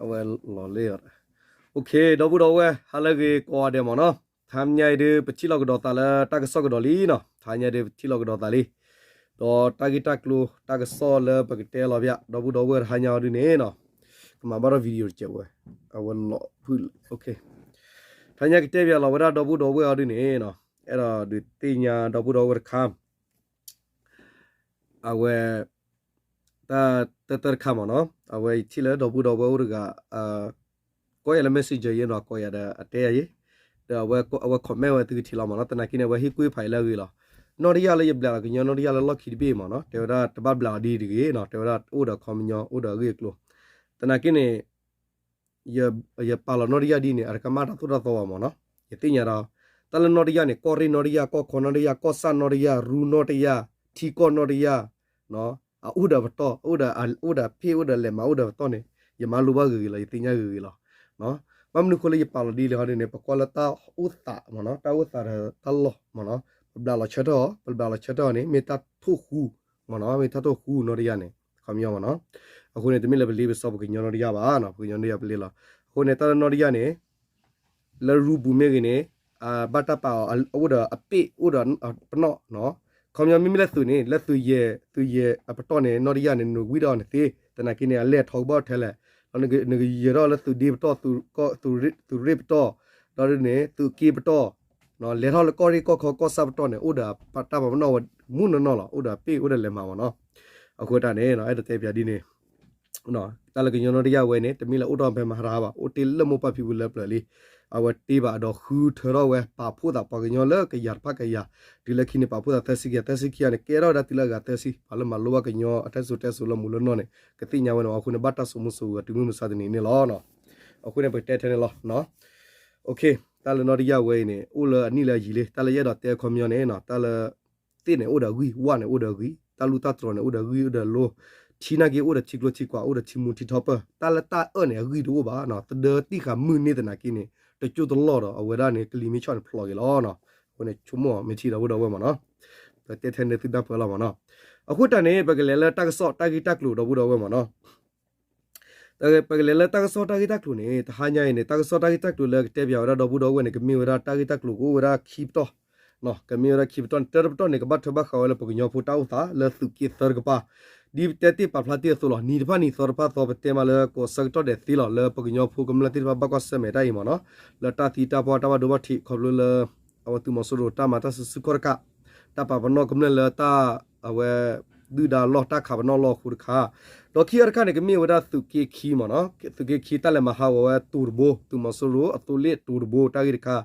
အဝဲလီၤလၢ OK ဒီပုၢ်ဒီဝဲၢ် ဟါလၢအဂ့ၤကိးဂၤဒဲးမ့ၢ်နီၤ, တဟါညါအံၤဒုး ပထံၣ်လိာ်ကဒီးသးလၢတၢ်ကစီၣ်ကဒီးလံနီၤ, တဟါညါဒုး ပထံၣ်လိာ်ကဒီးသးလံ, ဒီးတၢ်ဂ့ၢ်တၢ်ကျိၤ တၢ်ကစီၣ်လၢပကတဲလီၤဖဲ ဒီပုၢ်ဒီဝဲၢ်တဟါညါအံၤဒုးန့ၣ်နီၤ, ကမၤဘၣ်ဒီး video တကဲးဝဲ, အဝဲလီၤဖုၣ်လၢ OK တဟါညါကတဲပၠးလီၤဝဲဒၣ်ဒီပုၢ်ဒီဝဲၢ်အံၤဒုးန့ၣ်နီၤ, အဲၣ်ဒိးဒုးသ့ၣ်ညါဒီပုၢ်ဒီဝဲၢ်တခါ အဝဲ တၢ်တၢတၢတခါမ့ၢ်နီၤ, အဝဲယထံၣ်လၢဒီပုၢ်ဒီဝဲၢ်အိၣ်တဂၤ ကိးယၤလၢ messenger ယဲနီၤ, ကိးယၤဒီးအတဲယၤယဲ, ဒီးအဝဲ comment ဝဲသုကထံၣ်လီၤမ့ၢ်နီၤ, သနာ်က့န့ၣ် အဝဲဟ့ၣ်ကွၢ်ဖးအံၤလၢအဂ့ၢ်လီၤ, နီၣ်တယၢ်လၢယဘျးလီၤကညီနီၣ်တယၢ်လၢလီၢ်ခံတဘ့ၣ်မ့ၢ်နီၤ, တဲဝဲဒၣ်တဘၣ်ဘျးအီၤဒ်တဂ့ၤနီၤ, တဲဝဲဒၣ်အိၣ်ဒီးခီပညီ အိၣ်ဒီးအဂ့ၢ်အကျိၤ, သနာ်က့န့ၣ် ယပာ်လီၤနီၣ်တယၢ်ဒ်န့ၣ် အတကမၣ်တၢ်သိၣ်တၢ်သီဘၣ်မ့ၢ်နီၤ, ယသ့ၣ်ညါဒီး တၢ်လၢနီၣ်တယၢ်န့ၣ် ကီၢ်ရ့ၣ်နီၣ်တယၢ် ကီၢ်ခီနီၣ်တယၢ် ကီၢ်စဲၣ်နီၣ်တယၢ် ရူနီၣ်တယၢ် ထံကီၢ်နီၣ်တယၢ် အအိၣ်ဒီးပတီၢ် အိၣ်ဒီးအဖ့ၣ်အိၣ်ဒီးလဲၤမးအိၣ်ဒီးပတီၢ်န့ၣ် ယမၤလိဘၣ်ဂ့ၤဂ့ၤလီၤ ယသ့ၣ်ညါဂ့ၤဂ့ၤလီၤ, ဘၣ်မနုၤအဃိလၢယပာ်လီၤဒ်လဲၣ်ဟီဒ်န့ၣ် ပကွၢ်လၢတၢ်အိၣ်သးမ့ၢ်နီၤ တၢ်အိၣ်သးဒီးတၢ်လီၢ်မ့ၢ်နီၤ, ပဘျးလီၤဆၢထၢၣ်အီၤ ပဘျးလီၤဆၢထၢၣ်အီၤန့ၣ် မ့ၢ်တၢ်ထိၣ်ဃူမ့ၢ်နီၤ မ့ၢ်တၢ်ထိၣ်ဃူနီၣ်တယၢ်န့ၣ် ခီပညီမ့ၢ်နီၤ, အဃိန့ၣ် တမ့ၢ်လၢပလ့ပစီပှၤကညီနီၣ်တယၢ်ဘၣ်နီၤ ပှၤကညီနီၣ်တယၢ်ပလ့လီၤ, အဃိန့ၣ် တၢ်လၢနီၣ်တယၢ်န့ၣ် လၢရူပူၤမ့ၢ်ဂ့ၤန့ၣ် ဘၣ်တၢ်ပာ်အီၤ အအိၣ်ဒီးအပ့ၣ်အိၣ်ဒီးပနီၣ်နီၤ, ခီပညီမ့မ့ၢ်လၢသုးန့ၣ် လၢသုးယဲၢ် သုးယဲၢ်အပတီၢ်န့ၣ် နီၣ်တယၢ်န့ၣ် နဝံၣ်ဒီးအီၤန့ၣ်သ့, သနာ်က့န့ၣ် အလဲၢ်ထီကဘီၣ်ထဲလဲၣ်, နကယဲၢ်ထီၣ်လၢသုးဒ့ပတီၢ် သုးရ့ၣ်ပတီၢ်, ဒီးန့ၣ် သုးက့ပတီၢ် လဲၤထီၣ်လၢကီၢ်ရ့ၣ်ကီၢ်ခီကီၢ်စဲၣ်ပတီၢ်န့ၣ် အိၣ်ဒီးတၢ်ပာ်ပနီၣ်ဝဲမူနီၢ်နီၢ်လီၤ, အိၣ်ဒီးအပ့ၣ်အိၣ်ဒီးလဲၤမးမ့ၢ်နီၤ, အဃိတၢ်န့ၣ် အဲၣ်ဒိးတဲပၠးဒ်န့ၣ် တၢ်လၢကညီနီၣ်တယၢ်ဝဲန့ၣ် တမ့ၢ်လၢအိၣ်ထီၣ်ဖဲမဟါတဟါဘၣ် အိၣ်တ့ၢ်လၢမိၢ်ပၢ်ဖံဖုလၢပျၢၤလံ, အဝဲတ့ၢ်ဘၣ်ဒီးဃုထၢထီၣ်ဝဲ ပာ်ဖှိၣ်သးပှၤကညီလၢကယၤတဖၣ်ကယၤ, တုၤလၢခံန့ၣ် ပာ်ဖှိၣ်သးသၢဆံခံဂၤ သၢဆံခံဂၤန့ၣ် ကဲထီၣ်ဝဲဒၣ်တုၤလၢအဂၤသၢဆံ ပှၤလၢမၤလိဘၣ်ကညီအတၢ်စံၣ်စိၤတဲစိၤလၢမူးလၢနီၢ်န့ၣ် ကသ့ၣ်ညါဝဲန့ၣ် အဃိန့ၣ် ဘၣ်တၢ်စိာ်မူစိာ်ဂဲၤတုၤမုၢ်မဆါတနံၤန့ၣ်လီၤ. အဃိန့ၣ် ပကတဲထဲန့ၣ်လီၤ. တၢ်လၢနီၣ်တယၢ်ဝဲအံၤန့ၣ် အိၣ်လၢအနံၣ်လၢအယံၤလံ, တၢ်လၢယအဲၣ်ဒိးတဲခီပညီန့ၣ် တၢ်လၢ သ့ၣ်န့ၣ်အိၣ်ဒီးအဂံၢ်, ဝၣ်န့ၣ်အိၣ်ဒီးအဂံၢ်, တၢ်လူၢ်တၢ်တြီၤန့ၣ်အိၣ်ဒီးအဂံၢ်အိၣ်ဒီးအလိ, ထံနာ်က့အိၣ်ဒီးထံကျိထံကွာ် အိၣ်ဒီးထံမူထံထီပၢၢ်, တၢ်လၢတၢ်အၢၣ်န့ၣ် အဂံၢ်တအိၣ်ဘၣ်, သဒၢတံၢ်ဃာ်မုၢ်န့ၢ်သနာ်က့န့ၣ် တကၠိတလီၢ်ဒီး အဝဲဒၣ်န့ၣ် ကလံၤမ့ၢ်ဆီၣ်န့ၣ်ဖျိးက့ၤလီၤ. အဃိန့ၣ် ဆိကမိၣ်မ့ၢ်ထံဒီပုၢ်ဒီဝဲၢ်မ့ၢ်နီၤ, ပတဲထဲန့ၣ်သုတၢ်ပၢလီၤမ့ၢ်နီၤ. အဃိတၢ်န့ၣ် ပကလဲၤလၢတၢ်ကစီၣ်တၢ်ဂ့ၢ်တၢ်ကျိၤဒီပုၢ်ဒီဝဲၢ်မ့ၢ်နီၤ. ပကလဲၤလၢတၢ်ကစီၣ်တၢ်ဂ့ၢ်တၢ်ကျိၤန့ၣ် တဟါညါအံၤန့ၣ် တၢ်ကစီၣ်တၢ်ဂ့ၢ်တၢ်ကျိၤလၢကတဲပၠးဝဲဒၣ်ဒီပုၢ်ဒီဝဲၢ်န့ၣ် ကမ့ၢ်ဝဲဒၣ်တၢ်ဂ့ၢ်တၢ်ကျိၤကအိၣ်ဝဲဒၣ်ခံပတီၢ်, ကမ့ၢ်ဝဲဒၣ်ခံပတီၢ်န့ၣ် တၢတပတီၢ်န့ၣ် ကဘၣ်ထွဲဘၣ်ဃးဝဲလၢပကညီဖိတၢ်အိၣ်သးလၢသုးက့သၢတကပၤ, ဒ်ပတဲတ့ၢ်ပာ်ဖျါတ့ၢ်အသိးလီၤ. နံၤတဖၣ်နံၤသီတဖၣ်သီ ပတဲမးလၢကိးဆၢကတီၢ်ဒဲးသ့လီၤ လၢပကညီဖိကမျၢၢ်သ့ၣ်တဖၣ်ဘၣ်ကွၢ်ဆၢၣ်မဲာ်တၢ်အံၤမ့ၢ်နီၤ, လၢတၢ်သံတၢ်ပှၢ်တၢ်ဘၣ်ဒိဘၣ်ထံး ခီဖျိလၢ အဝဲသုးမီၤစိရိၤတၢ်မၤတၢ်စုဆူၣ်ခီၣ်တကး တၢ်ပာ်ပနီၣ်ကမျၢၢ်လၢတၢ် အဝဲ ဒုၣ်ဒါလီၢ်တၢ်ခးပနီၣ်လီၢ်အဃိတခါ, ဒီးခံဂၤတခါန့ၣ် ကမ့ၢ်ဝဲဒၣ်သုးက့ခံမ့ၢ်နီၤ, သုးက့ခံတၢ်လဲၤမၤဟးဂီၤဝဲတိၤတဘိ, သုးမီၤစိရိၤအသိလ့ၣ်တိၤတဘိတၢ်ဂ့ၢ်တခါ,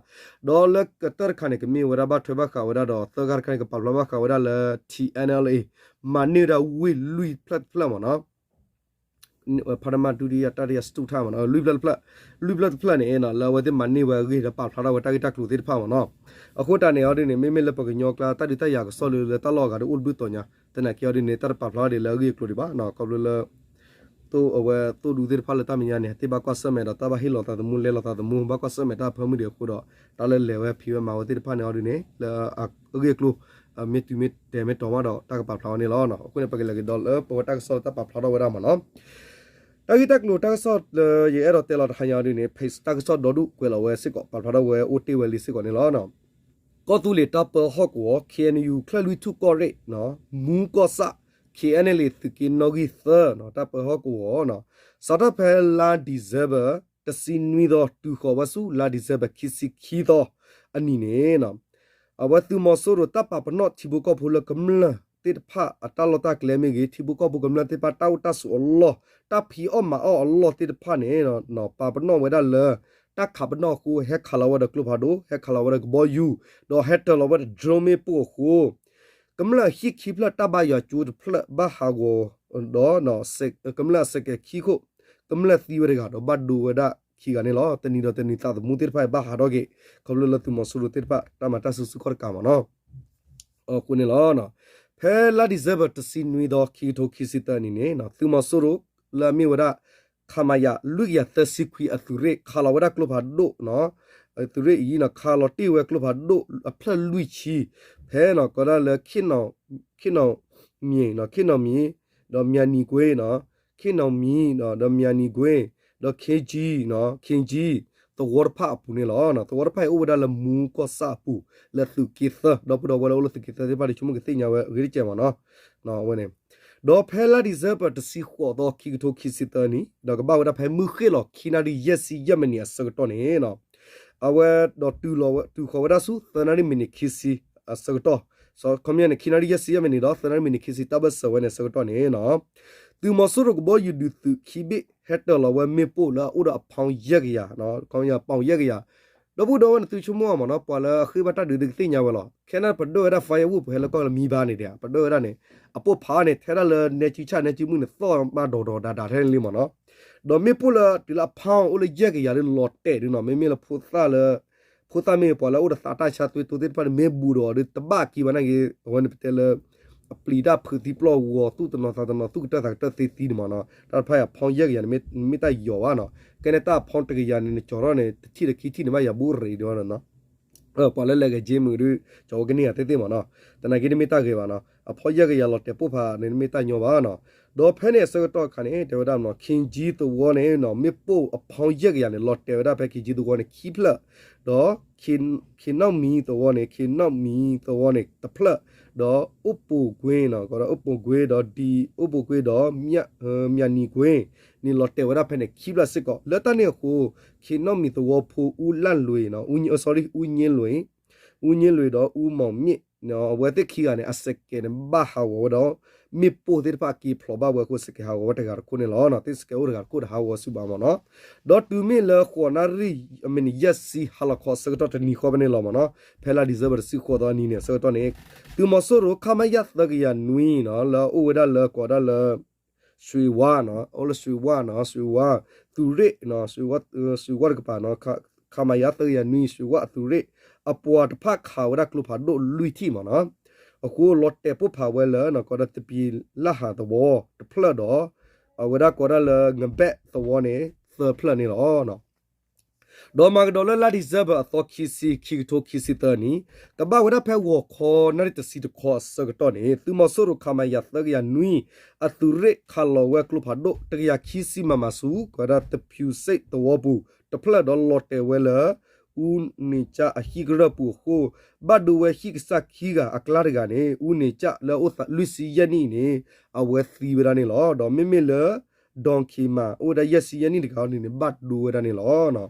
ဒီးလၢကတၢၢ်တခါန့ၣ် ကမ့ၢ်ဝဲဒၣ်ဘၣ်ထွဲဘၣ်ဃးဝဲဒၣ်ဒီး သၢဂၤတခါန့ၣ် ကပာ်ဖျါဘၣ်ဃးဝဲဒၣ်လၢ ထံ NLA မၤန့ၢ်ဝဲဒၣ်ဝ့ၢ်လွံၢ်ဖျၢၣ်တဖျၢၣ်မ့ၢ်နီၤ ဖးတမၢ်ဒုတိယတတိယစတုထၣ်မ့ၢ်နီၤ လွံၢ်ဖျၢၣ်တဖျၢၣ်, လွံၢ်ဖျၢၣ်တဖျၢၣ်န့ၣ်နီၤ လၢအဝဲသ့ၣ်မၤန့ၢ်ဝဲအဂ့ၢ်ဒီးပာ်ဖျါထီၣ်ဝဲတၢ်ဂ့ၢ်တၢ်ကျိၤသ့ၣ်တဖၣ်မ့ၢ်နီၤ. အဃိတၢ်န့ၣ်အီၤဒ်န့ၣ် မ့မ့ၢ်လၢပကညီကျါ တၢ်ဒုးတၢ်ယၤကစီၣ်လၢလၢတၢ်လီၢ်အဂၤဒီးအိၣ်တဘျုးတီၤညါ, သနာ်က့အီၤဒ်န့ၣ် တၢ်တပာ်ဖျါဒ်လၢအဂ့ၢ်အကျိၤဒံးဘၣ်နီၤ ခီဖျိလၢ သိၣ်အဝဲသိၣ်ဒူသ့ၣ်တဖၣ်လၢတၢ်မဲာ်ညါန့ၣ် သ့ၣ်ဘၣ်ကွၢ်ဆၢၣ်မဲာ်ဒီးတၢ်ဘၣ်ဟ့ၣ်လီၤသးသမူ လဲလီၤသးသမူ ဘၣ်ကွၢ်ဆၢၣ်မဲာ်တၢ်အဖၢမုၢ်ဒံးအဃိဒီး တၢ်လၢလဲၤဝဲဖံးဝဲမၤဝဲသ့ၣ်တဖၣ်န့ၣ်အီၤဒ်န့ၣ် လၢအဂ့ၢ်အကျိၤ မ့ၢ်တုၤမ့ၢ်တဲာ်မ့ၢ်တီၤမးဒီး တၢ်ကပာ်ဖျါဝဲန့ၣ်လီၤ. အဃိန့ၣ် ပကလဲၤကဒီးလၢပဝဲတၢ်ကစီၣ်လၢတၢ်ပာ်ဖျါထီၣ်ဝဲဒၣ်မ့ၢ်နီၤ. တၢ်ဂ့ၢ်တၢ်ကျိၤတၢ်ကစီၣ်လၢယအဲၣ်ဒိးတဲလီၤတဟါညါအီၤဒ်န့ၣ် page တၢ်ကစီၣ်ဒီဒူၣ်ကွဲးလီၤဝဲစ့ၢ်ကီး ပာ်ဖျါထီၣ်ဝဲအိၣ်တ့ၢ်ဝဲလံစ့ၢ်ကီးန့ၣ်လီၤ. ကီၢ်သူလ့ၤတၢ်ပၢဟီၣ်ကဝီၤ ခ့ၣ်အဲၣ်ယူၣ် ချၢၣ်လွံၢ်ထူၣ်ကီၢ်ရ့ၣ် မူကီၢ်ဆၣ် ခ့ၣ်အဲၣ်ယူၣ် သုးက့နီၣ်ဂံၢ်သၢ တၢ်ပၢဟီၣ်ကဝီၤ စးထီၣ်ဖဲလါ December တဆံနွံသီ တုၤဃီၤဝဲဆူလါ December ခံဆံခံသီအနံၤန့ၣ် အဝဲသုးမီၤစိရိၤတၢ်ပာ်ပနီၣ်ထံဖိကီၢ်ဖိလၢကမျၢၢ်သ့ၣ်တဖၣ်အတၢ်လီၢ်တၢ်ကျဲမ့ၢ်ဂ့ၤ ထံဖိကီၢ်ဖိကမျၢၢ်သ့ၣ်တဖၣ်တၢ်အိၣ်တၢ်ဆိးအလီၢ် တၢ်ဖံးအီၣ်မၤအီၣ်အလီၢ်သ့ၣ်တဖၣ်န့ၣ် ပာ်ပနီၣ်ဝဲဒၣ်လၢ တၢ်ခးပနီၣ်အဃိ ဟဲခးလီၤဝဲဒီးကျိဖးဒိၣ် ဟဲခးလီၤဝဲဒီးကဘီယူၤ ဒီးဟဲတၢၤလီၤဝဲဒီး drone မ့ၣ်ပိၢ်အဃိ ကမျၢၢ်ဟံၣ်ခံဖျၢၣ်တၢ်ဘါယွၤကၠိတဖျၢၣ်ဘၣ်ဟးဂီၤဒီး ကမျၢၢ်အစဲးကဲးခံခိၣ် ကမျၢၢ်သံဝဲတဂၤဒီးဘၣ်ဒိဝဲဒၣ်ခံဂၤန့ၣ်လီၤ. တနံၤဒီးတနံၤသးသမူသ့ၣ်တဖၣ်ဘၣ်ဟးထီၣ်က့ၤ ခီဖျိလၢသုးမီၤစိရိၤသ့ၣ်တဖၣ် တၢ်မၤတၢ်စုဆူၣ်ခီၣ်တကးမ့ၢ်နီၤ အဃိန့ၣ်လီၤ. ဖဲလါ December တဆံနွံသီ ခံကထိခံဆံသၢနံၣ်န့ၣ် သုးမီၤစိရိၤလၢအမ့ၢ်ဝဲဒၣ် ခမရ လွံၢ်ကယၤသၢဆံခွံအသုးရ့ၣ် ခးလီၤဝဲဒၣ်ကျိဖးဒိၣ် သုးရ့ၣ်အံၤ ခးလီၤတ့ၢ်ဝဲကျိဖးဒိၣ်အဖျၢၣ်လွံၢ်ဆံ ဖဲကိးဒၣ်လၢ ခ့ၣ်နီၣ်မံၤ ခ့ၣ်နီၣ်မံၤ ဒီးမၠၤနံၤကွ့နီၤ ခ့ၣ်နီၣ်မံၤ ဒီးမၠၣ်နံၤကွ့ ဒီးခ့ကၠံ ခ့ကၠံ သဝီတဖၣ်အပူၤန့ၣ်လီၤ. သဝီတဖၣ်အံၤအိၣ်ဝဲဒၣ်လၢမူကီၢ်ဆၣ်အပူၤ လၢသုးက့သၢ ဒီပုၢ်ဒီဝဲၢ်လၢအိၣ်လၢသုးက့သၢသ့ၣ်တဖၣ် ဒုးဆိကမိၣ်ကသ့ၣ်ညါဝဲအဂ့ၢ်တကဲးမ့ၢ်နီၤ. အဝဲန့ၣ် ဒီးဖဲလါဒံၣ်စဲဘၢၣ်တဆံဃိးသီ ခံကထိခံဆံသၢနံၣ် ဒီးကဘၣ်ဝဲဒၣ်ဖဲမုၢ်ဃ့ၢ်လီၤ ခံနၣ်ရံၣ်ယဲၢ်ဆံယဲၢ်မံးနံးအဆၢကတီၢ်န့ၣ် အဝဲဒီးတုၤဃီၤဝဲဒၣ်ဆူ သၢနၣ်ရံၣ်မံးနံးခံဆံအဆၢကတီၢ်, ခီပညီန့ၣ် ခံနၣ်ရံၣ်ယဲၢ်ဆံယဲၢ်မံးနံးဒီး သၢနၣ်ရံၣ်မံးနံးခံဆံ တၢ်ဘၢၣ်စၢၤဝဲန့ၣ် အဆၢကတီၢ်န့ၣ် သုးမီၤစိရိၤကဘီယူၤဒုးသုးခံဘ့ၣ် ဟဲတၢၤလီၤဝဲမ့ၣ်ပိၢ်လၢအအိၣ်ဒီးအဖီယဲၢ်ကယၤ, ခီပညီ ပီၣ်ယဲၢ်ကယၤ, ဒီပုၢ်ဒီဝဲၢ်န့ၣ် သုဆိကမိၣ်အီၤမ့ၢ်နီၤ, ပှၤလၢအဃ့ဘါတၢ်ဒုးဒုးကသ့ၣ်ညါဝဲလီၤ. ခဲန့ၣ်ပဒိၣ်ဝဲဒၣ် firewood ပဟဲလၢကီၢ်လၢမံဘါန့ၣ်ဒီး ပဒိၣ်ဝဲဒၣ်န့ၣ် အပိၢ်ဖးန့ၣ် ထဲဒၣ်လၢနဲကုဆၣ်နဲကုမုၢ်န့ၣ် သီၣ်မးဒီးဒီးဒးဒးထဲန့ၣ်လံမ့ၢ်နီၤ. ဒီးမ့ၣ်ပိၢ်လၢတုၤလၢအဖီအိၣ်လၢယဲၢ်ကယၤလၢလီၤတဲာ်ဒုးနီၤ, မ့မ့ၢ်လၢဖိသၣ်လၢ ဖိသၣ်မ့ၢ်ပှၤလၢအအိၣ်ဒီးသးတၢ်ဆါသွ့တိသ့ၣ်တဖၣ်န့ၣ် မ့ၢ်ဘူးဒီးအီၤဒီး တဘၣ်က့ၤဘၣ်နာ်က့ အဝဲန့ၣ်ပတဲလၢ အပျံၤတၢ်ဖုးသံပျီၢ်ဂီၤ သူၣ်တနီၤသးတနီၤ သူၣ်ကတၢၢ်သးကတၢၢ်သ့သံန့ၣ်မ့ၢ်နီၤ. တၢ်တဖၣ်အံၤအဖီယဲၢ်ကယၤန့ၣ် မ့ၢ်တၢ်ယီၤဘၣ်နီၤ. ကဲန့ၣ်တၢ်အဖီတကယၤန့ၣ် နကၠီၤထီၣ်န့ၣ် တထံၣ်ဒီးခံထံၣ်န့ၣ် ဘၣ်ယၤဘူးရ့းဒံးဘၣ်နီၤ. ပှၤလၢလဲၤဂဲၤက့မုာ်ဒုး ကၠီၤဝဲကန့ၢ်ယၤသ့သ့မ့ၢ်နီၤ. သနာ်က့တမ့ၢ်တၢ်ဂ့ၤဘၣ်နီၤ. အဖီယဲၢ်ကယၤလီၤတဲာ်ပိၢ်ဖးန့ၣ် တမ့ၢ်တၢ်ညီဘၣ်နီၤ. ဒီးဖဲန့ၣ်အဆၢကတီၢ်အခါန့ၣ် တဲဝဲဒၣ်မ့ၢ်နီၤ ခ့ကၠံသဝီန့ၣ်နီၤ မ့ၣ်ပိၢ်အဖီယဲၢ်ကယၤန့ၣ် လီၤတဲာ်ဝဲဒၣ်ဖဲခ့ကၠံသဝီန့ၣ် ခံဖျၢၣ်, ဒီး ခ့နီၣ်မံၤသဝီန့ၣ် ခ့နီၣ်မံၤသဝီန့ၣ် တဖျၢၣ်, ဒီးအိၣ်ပိာ်ကွ့နီၤ ကဒီးအိၣ်ပိာ်ကွ့ဒီးဒ် အိၣ်ပိာ်ကွ့ဒီး မၠၣ်နံၤကွ့န့ၣ် လီၤတဲာ်ဝဲဒၣ်ဖဲန့ၣ် ခံဖျၢၣ်စ့ၢ်ကီး. လၢတၢ်န့ၣ်အဃိ ခ့နီၣ်မံၤသဝီဖိ အူလၣ်လွံၢ် အူည့လွံၢ် အူည့လွံၢ်ဒီးအူမီၢ်မ့ၣ် အဝဲသ့ၣ်ခံဂၤန့ၣ် အစကဲးန့ၣ် ဘၣ်ဟးဂီၤဝဲဒီး မ့ၣ်ပိၢ်သ့ၣ်တဖၣ်က့ၤဖျိးဘၣ်ဝဲအဃိ စကဲးဟးဂီၤဝဲတဂၤတခိၣ်န့ၣ်လီၤ. သ့ၣ်စကဲးအိၣ်တဂၤတခိၣ်ဒီးဟးဂီၤစူၤဘၣ်မ့ၢ်နီၤ. ဒီးတုၤမ့ၢ်လၢဃိးနၣ်ရံၣ်အမံးနံးယဲၢ်ဆံ ဟါလီၤခီအဆၢကတီၢ်တနံၤဃီဖဲန့ၣ်လီၤမ့ၢ်နီၤ. ဖဲလါဒံၣ်စဲဘၢၣ်တဆံဃိးသီအနံၤန့ၣ် အဆၢကတီၢ်န့ၣ် သုးမီၤစိရိၤ ခမရ သၢကယၤနွံနီၤ လၢအအိၣ်ဝဲဒၣ်လၢကိးဒၣ်လၢ ရွှ့ၤဝါနီၤ အိၣ်လၢရွှ့ၤဝါနီၤ ရွှ့ၤဝါ သုးရ့ၣ် ရွှ့ၤဝါတကပၤနီၤ ခမရ သၢကယၤနွံ ရွှ့ၤဝါအသုးရ့ၣ် အပှၤတဖၣ်ခးဝဲဒၣ်ကျိဖးဒိၣ်လွံၢ်ထံၣ်မ့ၢ်နီၤ. အဃိလီၤတဲာ်ပိၢ်ဖးဝဲလၢ ကိးဒၣ်သပံၤလၢ်ဟးသဝီတဖျၢၣ်ဒီး အဝဲဒၣ်ကိးဒၣ်လၢ ငဘဲၣ်သဝီန့ၣ် သၢဖျၢၣ်န့ၣ်လီၤ. ဒီးမၤကဒီးလၢလါဒံၣ်စဲဘၢၣ်အသီခံဆံ ခံကထိခံဆံသၢနံၣ် ကဘၣ်ဝဲဒၣ်ဖဲဂီၤခီနၣ်ရံၣ်တဆံတခီအဆၢကတီၢ်န့ၣ် သုးမီၤစိရိၤ ခမရ သၢကယၤနွံ အသုးရ့ၣ်ခးလီၤဝဲကျိဖးဒိၣ် တကယၤခံဆံ မမ ဆူ ကိးဒၣ်သဖၠူစ့ၣ်သဝီပူၤတဖျၢၣ်ဒီးလီၤတဲာ်ဝဲလၢ အူန့ၣ်ကၠၢ်အဟံၣ်ကရၢၢ်ပူၤအဃိ ဘၣ်ဒိဝဲဟံၣ်ကစၢ်ခံဂၤအကျါတဂၤန့ၣ် အူန့ၣ်ကၠၢ်လၢအအိၣ်သးလွံၢ်ဆံယဲၢ်နံၣ်အံၤန့ၣ် အဝဲသံဝဲဒၣ်န့ၣ်လီၤ. ဒီးမ့မ့ၢ်လၢ ဒီၣ်ခ့မၤ အိၣ်ဝဲဒၣ်ယဲၢ်ဆံယဲၢ်နံၣ်တဂၤန့ၣ်န့ၣ် ဘၣ်ဒိဝဲဒၣ်န့ၣ်လီၤ.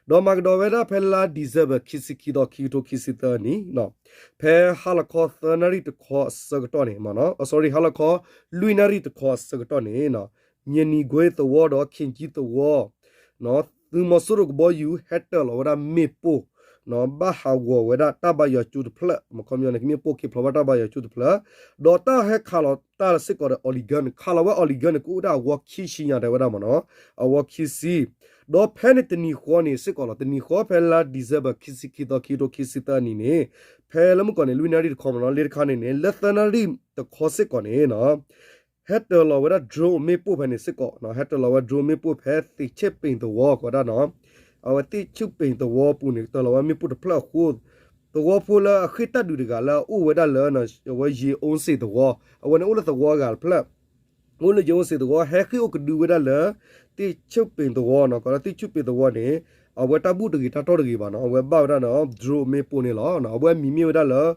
ဒီးမၤကဒီးဝဲဒၣ်ဖဲလါဒံၣ်စဲဘၢၣ် ခံဆံခံသီ ခံကထိခံဆံသၢနံၣ် ဖဲဟါလီၤခီသၢနၣ်ရံၣ်တခီအဆၢကတီၢ်န့ၣ် မ့ၢ်နီၤ sorry ဟါလီၤခီလွံၢ်နၣ်ရံၣ်တခီအဆၢကတီၢ်န့ၣ် မၠဲနံၤကွ့သဝီဒီး ခ့ကၠံသဝီ သုးမီၤစိရိၤကဘီယူၤ ဟဲတၢၤလီၤဝဲဒၣ်မ့ၣ်ပိၢ် ဘၣ်ဟးဂီၤဝဲဒၣ်တၢ်ဘါယွၤကၠိတဖျၢၣ် မ့ၢ်ခီပညီန့ၣ် မ့ၣ်ပိၢ်က့ၤဖျိးဘၣ်တၢ်ဘါယွၤကၠိတဖျၢၣ် ဒီးတၢ်ဟဲခးလီၤတၢ်စ့ၢ်ကီးဒီး အီလံၤကၢန့ၣ် ခးလီၤဝဲအီလံၤကၢန့ၣ် ကအိၣ်ဒၣ်အဝီခံဆံညါတဲဝဲဒၣ်မ့ၢ်နီၤ အဝီခံဆံ ဒီးဖဲန့ၣ်တနံၤဃီန့ၣ်စ့ၢ်ကီးလီၤ တနံၤဃီဖဲလါဒံၣ်စဲဘၢၣ် ခံဆံခံသီ ခံကထိခံဆံသၢနံၣ်န့ၣ် ဖဲလၢမုၢ်ကီၢ်န့ၣ် လွံၢ်နၣ်ရံၣ်တခီမ့ၢ်နီၤ လ့တခါန့ၣ်န့ၣ် လၢသၢနၣ်ရံၣ်တခီစ့ၢ်ကီးန့ၣ် ဟဲတၢၤလီၤဝဲဒၣ် drone မ့ၣ်ပိၢ်ဖဲန့ၣ်စ့ၢ်ကီး ဟဲတၢၤလီၤဝဲ drone မ့ၣ်ပိၢ်ဖဲသ့ၣ်ဆ့ၣ်ပ့ၣ်သဝီကီးဒၣ်နီၤ အဝဲသ့ၣ်ဆ့ၣ်ပ့ၣ်သဝီပူၤန့ၣ် တၢၤလီၤဝဲမ့ၣ်ပိၢ်တဖျၢၣ်အဃိ သဝီဖိလၢအဃ့ၢ်တၢ်ဒုးတဂၤလၢအအိၣ်ဝဲဒၣ်လၢ အဝဲယ့ၤအိၣ်စ့ၣ်သဝီ အဝဲန့ၣ်အိၣ်လၢသဝီအဂၤတဖျၢၣ် အိၣ်လၢယ့ၤအိၣ်စ့ၣ်သဝီ ဟဲဃ့ၢ်အိၣ်ကဒုဝဲဒၣ်လၢ သ့ၣ်ဆ့ၣ်ပ့ၣ်သဝီနီၤ ကီးလၢသ့ၣ်ဆ့ၣ်ပ့ၣ်သဝီန့ၣ် အဝဲတၢ်ဘူၣ်တဂ့ၤတၢ်တီၢ်တဂ့ၤဘၣ်နီၤ အဝဲဘၣ်ဝဲဒၣ်နီၤ drone မ့ၣ်ပိၢ်န့ၣ်လီၤ အဝဲမံၤမ့ၢ်ဝဲဒၣ်လၢ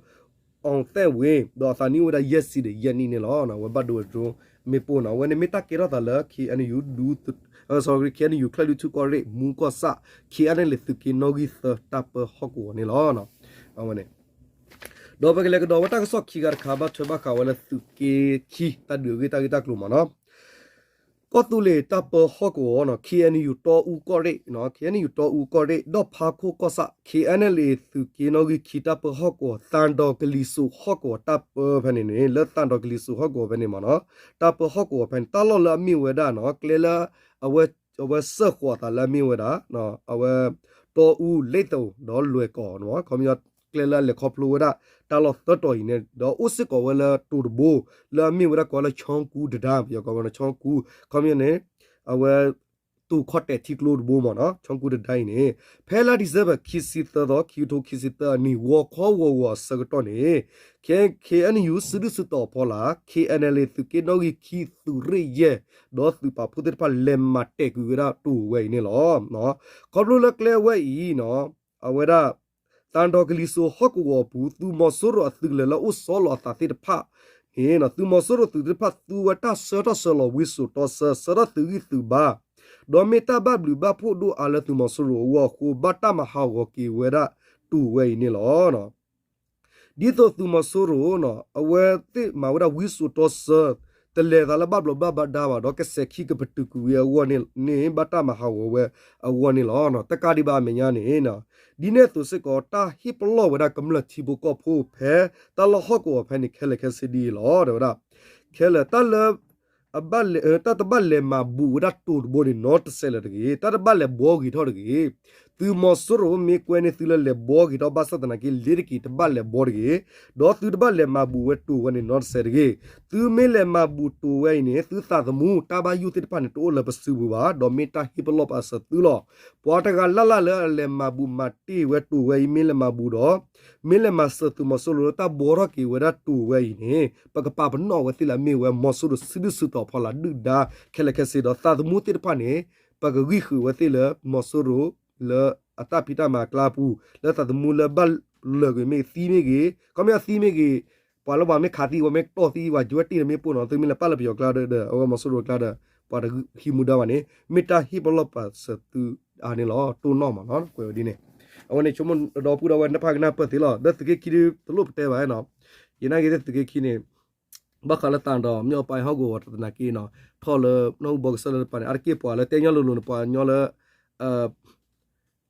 အောင်သက်ဝင်း ဒီးအသးနံၣ်အိၣ်ဝဲဒၣ်ယဲၢ်ဆံဒီးယဲၢ်နံၣ်န့ၣ်လီၤ. အဝဲဘၣ်ဒိဝဲ drone မ့ၣ်ပိၢ်နီၤ အဝဲန့ၣ်မ့ၢ်တၢ်ကဲထီၣ်သးလၢ KNU ဒူ sorry KNU ချၢၣ်လွံၢ်ထူၣ်ကီၢ်ရ့ၣ် မူကီၢ်ဆၣ် KNLA သုးက့နီၣ်ဂံၢ်သၢတၢ်ပၢဟီၣ်ကဝီၤန့ၣ်လီၤ. အဝဲန့ၣ် ဒီးပကလဲၤကဒီးဝဲတၢ်ကစီၣ်ခံဂၤတခါ ဘၣ်ထွဲဘၣ်ဃးဝဲလၢသုးက့ခံ တၢ်ဒုးအဂ့ၢ်တၢ်ဂ့ၢ်တၢ်ကျိၤမ့ၢ်နီၤ ကီၢ်သူလ့ၤတၢ်ပၢဟီၣ်ကဝီၤနီၤ KNU တီအူကီၢ်ရ့ၣ် KNU တီအူကီၢ်ရ့ၣ် ဒီၣ်ဖးခိၣ်ကီၢ်ဆၣ် KNLA သုးက့နီၣ်ဂံၢ်ခံတၢ်ပၢဟီၣ်ကဝီၤ သံတောင်ကလံၤစိးဟီၣ်ကဝီၤတၢ်ပၢဖဲန့ၣ်န့ၣ် လၢသံတောင်ကလံၤစိးဟီၣ်ကဝီၤဖဲန့ၣ်မ့ၢ်နီၤ တၢ်ပၢဟီၣ်ကဝီၤဖဲန့ၣ် တၢ်လီၢ်လၢအမ့ၢ်ဝဲဒၣ်နီၤ ကျဲလၢ အဝဲစၢၢ်ဃီၤအသးလၢအမ့ၢ်ဝဲဒၣ် အဝဲ တီအူ လ့သိး ဒီးလွဲၢ်ကီၢ် ခီပညီ ကျဲလၢအလဲၤခီဖျိဝဲဒၣ် တၢ်လီၢ်သၢတီၤအံၤန့ၣ် ဒီးအိၣ်စ့ၢ်ကီးဝဲလၢတိၤတဘိ လၢအမ့ၢ်ဝဲဒၣ်ကိးလၢ ချောင်းကူးတံတား ပယီၤကိးဝဲ ချောင်းကူး ခီပညီန့ၣ် အဝဲ တိၤခီၣ်တဲာ်ထံကျိတဘိမ့ၢ်နီၤ ချီကူတဒါအံၤန့ၣ် ဖဲလါ December ခံဆံသၢသီ ခံကထိခံဆံသၢအနံၣ် ဂီၤခီဂီၤဂီၤအဆၢကတီၢ်န့ၣ် KNU စုဒုၣ်စုတီၤအဖီလာ် KNLA သုးက့နီၣ်ဂံၢ်ခံ သုးရ့ၣ်ယဲၢ် ဒီးသုးပာ်ဖှိၣ်သ့ၣ်တဖၣ်လဲၤမၤတဲာ်ကွံာ်ဝဲဒၣ်တိၤဝဲအံၤန့ၣ်လီၤ. ခီဖျိလၢကျဲဝဲအံၤ အဝဲဒၣ် သၣ်ဒီကလံၤစိးဟီၣ်ကဝီၤအပူၤ သုးမီၤစိရိၤအသုးကလၢၤလၢအိၣ်ဆီလီၤအသးသ့ၣ်တဖၣ်န့ၣ် သုးမီၤစိရိၤသုးသ့ၣ်တဖၣ်သူဝဲတၢ်ဆၢထီၣ်ဆၢလီၤဝံစိာ်တီဆၢ ဆၢထီၣ်သုးဂံၢ်သုးဘါ ဒီးမ့ၢ်တၢ်ဘၣ်ဘျုးဘၣ်ဖှိၣ်ဒိၣ်အါလၢသုးမီၤစိရိၤအဂီၢ်အဃိ ဘၣ်တၢ်မၤဟးဂီၤက့ၤဝဲဒၣ်တိၤဝဲအံၤန့ၣ်လီၤ. ဒ်သိးသုးမီၤစိရိၤ အဝဲသ့ၣ်မၤဝဲဒၣ်ဝံစိာ်တီဆၢ တလဲၤသးလၢဘၣ်ဘျီးဘၣ်ဒါဘၣ်ဒီး ကစဲးခံကပတုာ်ကွံာ်ဝဲအဂီၢ်န့ၣ် ဘၣ်တၢ်မၤဟးဂီၤဝဲအဂီၢ်န့ၣ်လီၤ. တကးဒံးဘၣ်အမဲာ်ညါန့ၣ် ဒ်န့ၣ်အသိးစ့ၢ်ကီး တၢ်ဟ့ၣ်ပလီၢ်ဝဲဒၣ်ကမျၢၢ်ထံဖိကီၢ်ဖိဖဲ တၢ်လီၢ်ဟီၣ်ကဝီၤဖဲန့ၣ် ခဲလၢာ်ခဲဆ့ဒ်အံၤလီၤ တဲဝဲဒၣ် ခဲလၢာ် တၢ်လၢ အဘၣ်လဲၤ တၢ်တဘၣ်လဲၤမၤဘူးဝဲဒၣ်တိၤတဘိန့ၣ် နီတစဲးလၢၤတဂ့ၤ. တၢ်တဘၣ်လဲၤဘှီဂ့ၤထီၣ်တဂ့ၤ. သုးမီၤစိရိၤမ့ၢ်ကွဲန့ၣ် သုလၢလဲၤဘှီဂ့ၤထီၣ်ဘၣ်ဆၣ်သနာ်က့ လ့ၤတက့ၤတဘၣ်လဲၤဘှီတဂ့ၤ. ဒီးသုတဘၣ်လဲၤမၤဘူးဝဲတိၤဝဲန့ၣ်နီတစဲးတဂ့ၤ. သုမ့ၢ်လဲၤမၤဘူးတိၤဝဲအံၤန့ၣ် သုသးသမူတၢ်ဘၣ်ယိၣ်သ့ၣ်တဖၣ်န့ၣ် တအိၣ်လၢပစုပူၤဘၣ်, ဒီးမ့ၢ်တၢ်ဟ့ၣ်ပလီၢ်ပာ်စၢၤသုလီၤ. ပှၤတဂၤလၢ်လၢ်လၢအလဲၤမၤဘူးမၤတ့ၢ်ဝဲတိၤဝဲအံၤ မ့ၢ်လဲၤမၤဘူးဒီး မ့ၢ်လဲၤမၤစၢၤသုးမီၤစိရိၤလၢတၢ်ဘှီထီၣ်က့ၤဝဲဒၣ်တိၤဝဲအံၤန့ၣ် ပကပာ်ပနီၣ်ဝဲသ့ၣ်လၢအမ့ၢ်ဝဲမီၤစိရိၤစုဒုၣ်စုတီၤဖီလာ်ဒုၣ်ဒါခဲလၢာ်ခဲဆ့ဒီး သးသမူသ့ၣ်တဖၣ်န့ၣ် ပကဂံၢ်ဃုာ်ဝဲသ့ၣ်လၢမီၤစိရိၤလၢအတၢ်ဖံးတၢ်မၤအကျါပူၤ လၢသးသမူလၢဘၣ်လၢာ်ကွံာ်မ့ၢ်သံမ့ၢ်ဂ့ၤ, ခီပညီသံမ့ၢ်ဂ့ၤ, ပှၤလၢပှၤမ့ၢ်ခးသံ ပှၤမ့ၢ်တီၢ်သံ ပှၤကၠိဝဲတ့ၢ်လၢမ့ၣ်ပိၢ်နီၤ သုမ့ၢ်လဲၤပာ်လၢပယီၤကျါဒီး အဝဲမီၤစိရိၤကျါဒီး ပှၤတဟံးမူဒါဘၣ်န့ၣ် မ့ၢ်တၢ်ဟ့ၣ်ပလီၢ်ပာ်စၢၤသုအါန့ၣ်လီၤ တိၢ်နီၣ်မးနီၤ ကွဲးဝဲဒ်န့ၣ်. အဝဲန့ၣ်ဆိကမိၣ်ဒီပုၢ်ဒီဝဲၢ်နဖးကနၢ်ပၢၢ်သ့လီၤ. ဒီးသုးက့ခံဒ်တလိၣ်ပတဲဘၣ်နီၤ, ယနာ်က့ၤသ့ၣ်သုးက့ခံန့ၣ် ဘၣ်ဃးလၢသးဒီးမ့ၢ်အပာ်ဟီၣ်ကဝီၤတသနာ်က့နီၤ, ထီၣ်လၢနီၢ်ဟူဘီကစၢ်လၢတပၤန့ၣ် အါတက့ၢ်ပှၤလၢတဲညီလိၤလိၤန့ၣ် ပှၤညီလၢ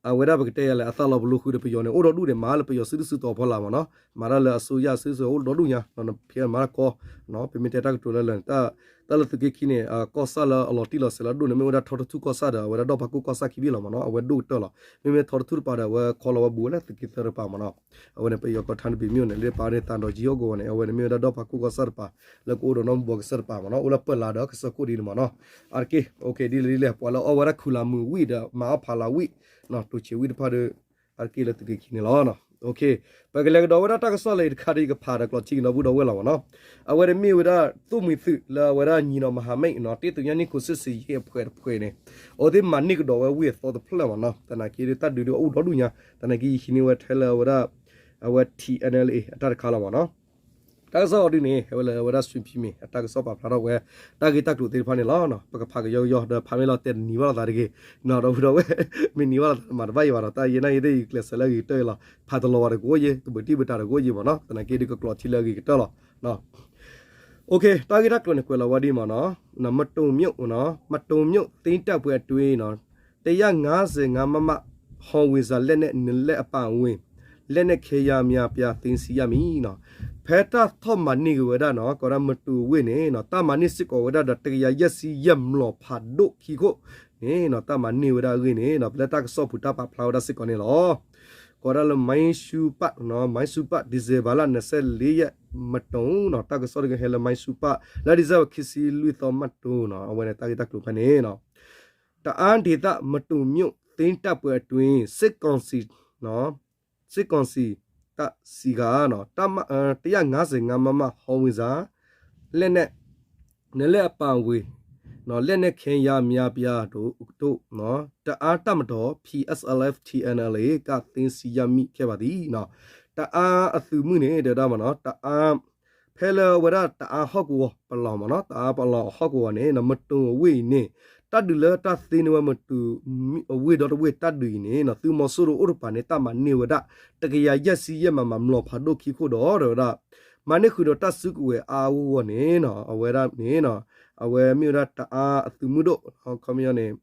အဝဲဒၣ်ပကတဲယၤလဲၣ် အသးလီၤပလိာ်ဃုာ်ဒီးပယီၤန့ၣ် အိၣ်ဒီဒူၣ်န့ၣ် မၤလၢပယီၤစုဒုၣ်စုတီၤဖီလာ်မးနီၤ, မၤတၢ်လၢအစိုးရစုဒုၣ်စုတီၤအိၣ်ဒီဒူၣ်ညါ, ဖဲမၤတၢ်ကီ, ပမ့ၢ်တဲတၢ်ကတိၤလၢလၢာ်န့ၣ် တၢ်လၢသုးက့ခံန့ၣ် ကီၢ်ဆၣ်လၢအလီၤတံၢ်လီၤဆဲးလၢအဒိၣ်န့ၣ် မ့ၢ်ဝဲဒၣ်ထီတထူၣ်ကီၢ်ဆၣ်ဒီး အဝဲဒၣ်ဒီၣ်ဖးကိၢ်ကီၢ်ဆၣ်ခံဘ့ၣ်လီၤမးနီၤ, အဝဲဒိၣ်ကတၢၢ်လီၤ. မ့မ့ၢ်ထီတထူၣ်တပၤဒီး အဝဲခီလီၤဝဲဘူးဝဲလၢသုးက့သၢတပၤမးနီၤ, အဝဲန့ၣ် ပယီၤကီၢ်ထါတဘ့ၣ်မ့ၢ်အိၣ်န့ၣ် လၢပာ်န့ၣ် သးဒီးကၠံဟီၣ်ကဝီၤန့ၣ် အဝဲန့ၣ်မ့ၢ်ဝဲဒၣ်ဒီၣ်ဖးကိၢ်ကီၢ်ဆၣ်တပၤ လၢကအိၣ်ဒီးနီၢ်ဟူဘီကစၢ်တပၤမးနီၤ, အိၣ်လၢပၢၢ်လါဒီးကစၢၢ်ခိၣ်ဒ်န့ၣ်မးနီၤ, အါတက့ၢ် ဒ်လဲၣ်ဒ်လဲၣ် ပှၤလၢအီၣ်ဝဲဒၣ်ခူၣ်လၤမုာ်ဝံၣ်ဒီး မၤအီၣ်ဖးလၤဝံၣ်, တိၤဆံးဝံၣ်တဖၣ်ဒီး အါတက့ၢ်လၢသုးက့ခံန့ၣ်လီၤ. ပကလဲၤကဒီးဝဲဒၣ်တၢ်ကစီၣ်လၢအံၤတခါဒီး ယကဖးဒီးကျိးထံကဒီးပုၢ်ဒီဝဲၢ်လီၤမးနီၤ, အဝဲန့ၣ်မ့ၢ်ဝဲဒၣ်သိၣ်မှံၤသုးလၢအဝဲဒၣ်ညီနောင်မဟာမိတ်နီၤ တ့ၢ်သူညါနံၣ်ခိၣ်စစ်ဆင်ရေးအဖွဲ့တဖှဲးန့ၣ် အဝဲသ့ၣ်မၤန့ၢ်ကဒီးဝဲဝ့ၢ်အသီတဖျၢၣ်မးနီၤ, သနာ်က့ဒီးတၢ်ဒုးဒုးအိၣ်ဒီဒူၣ်ညါ, သနာ်က့ယဟံးန့ၢ်ဝဲထဲလၢအဝဲဒၣ် အဝဲ TNLA အတၢ်တခါလီၤမးနီၤ. တၢ်ကစီၣ်အီၤဒုးန့ၣ် ဟဲဝဲလၢအဝဲဒၣ် ရွှေဖီမြေ အတၢ်ကစီၣ်ပာ်ဖျါထီၣ်ဝဲ တၢ်ဂ့ၢ်တၢ်ကျိၤသ့ၣ်တဖၣ်န့ၣ်လီၤ. ပကဖးကယီကယီဒီး ဖးမ့ၢ်လီၤတဲာ်တနံၤဘၣ်လိာ်သးတဂ့ၤ, ဒီပုၢ်ဒီဝဲၢ် မ့ၢ်နံၤဘၣ်လိာ်သးမၤတဘၣ်ယံၤဘၣ်ဒီး တၢ်ယဲၢ်နၣ်ရံၣ်သ့ၣ်ယကျဲးစၢးလၢအဂ့ၤကတၢၢ်လီၤ. ဖးတလီၤဝဲတကိးယဲၢ် ကဘုးတံၢ်ဘုးတၢ်တကိးယဲၢ်မးနီၤ, သနာ်က့ဒီးကကျိးထံလၢအဂ့ၤကတၢၢ်လီၤ. တၢ်ဂ့ၢ်တၢ်ကျိၤန့ၣ် ကွဲးလီၤဝဲဒ်မးနီၤ, မတုန်မြို့, မတုန်မြို့သိမ်းတပ်ပွဲအတွင်းနီၤ တစ်ရာငါးဆယ်ငါး မမ ဟောင်ဝစ်ဇာ လက်နက်နှစ်လက်အပါအဝင် လက်နက်ခဲယမ်းအများအပြား သိမ်းဆည်းရမိနီၤ. ဖဲတၢ်ထီၣ်မၤန့ၢ်က့ၤဝဲဒၣ်နီၤ ကိးဒၣ်မတုန်အဝ့ၢ်န့ၣ်နီၤ တၢ်မၤန့ၢ်စ့ၢ်ကီးဝဲဒၣ်ဒီး တစ်ရာယဲၢ်ဆံယဲၢ် မျိာ်ဖးဒိၣ်ခံခိၣ်န့ၣ်နီၤ တၢ်မၤန့ၢ်ဝဲဒၣ်အဂ့ၢ်န့ၣ်နီၤ ပလၢတၢ်ကစီၣ်ပူၤတၢ်ပာ်ဖျါဝဲဒၣ်စ့ၢ်ကီးန့ၣ်လီၤ. ကိးဒၣ်လၢ မိုင်းရှူးပၣ်နီၤ မိုင်းရှူးပၣ် ဒံၣ်စ့ဘၢၣ်လါ နှစ်ဆယ့်လေးရက် မတုန်နီၤ တၢ်ကစီၣ်တခါဟဲလၢ မိုင်းရှူးပၣ် လၢ December ခံဆံလွံၢ်သီ မတုန်နီၤ အဝဲန့ၣ်တၢ်ဂ့ၢ်တၢ်ကျိၤဖဲန့ၣ်နီၤ တအာင်းဒေသ မတုန်မြို့သိမ်းတပ်ပွဲအတွင်း စစ်ကောင်စီ စစ်ကောင်စီတပ်စည်းကမ်း တစ်ရာငါးဆယ်ငါး မမ ဟောင်ဝစ်ဇာ လက်နက်နှစ်လက်အပါအဝင် လက်နက်ခဲယမ်းအများအပြားတို့ တို့ တအာင်းတပ်မတော် PSLF/TNLA က သိမ်းဆည်းရမိခဲ့ပါသည် တအာင်းအသုးမုၢ်န့ၣ် တဲဝဲဒၣ်မးနီၤ တအာင်း ဖဲလၢအဝဲဒၣ်တအာင်းဟီၣ်ကဝီၤပလီၢ်မးနီၤ တအာင်းပလီၢ်ဟီၣ်ကဝီၤန့ၣ် မတုန်အဝ့ၢ်အံၤန့ၣ် တၢ်ဒုးလၢတၢ်သ့န့ၢ်ဝဲမတုန်အဝ့ၢ်ဒီတဝ့ၢ်တၢ်ဒုးအံၤန့ၣ် သုးမီၤစိရိၤအိၣ်တပၤန့ၣ် တၢ်မၤန့ၢ်ဝဲဒၣ် တစ်ရာယဲၢ်ဆံယဲၢ် မမ မျိာ်ဖးဒိၣ်ခံခိၣ်ဒီး တဲဝဲဒၣ် မၤန့ၢ်ဃုာ်ဒီးတၢ်စုကဝဲၤအါအါဂီၢ်ဂီၢ်န့ၣ်နီၤ အဝဲဒၣ်န့ၣ်နီၤ အဝဲမ့ၢ်ဝဲဒၣ်တအာင်းအသုးမုၢ်ဒိၣ် ခီပညီန့ၣ်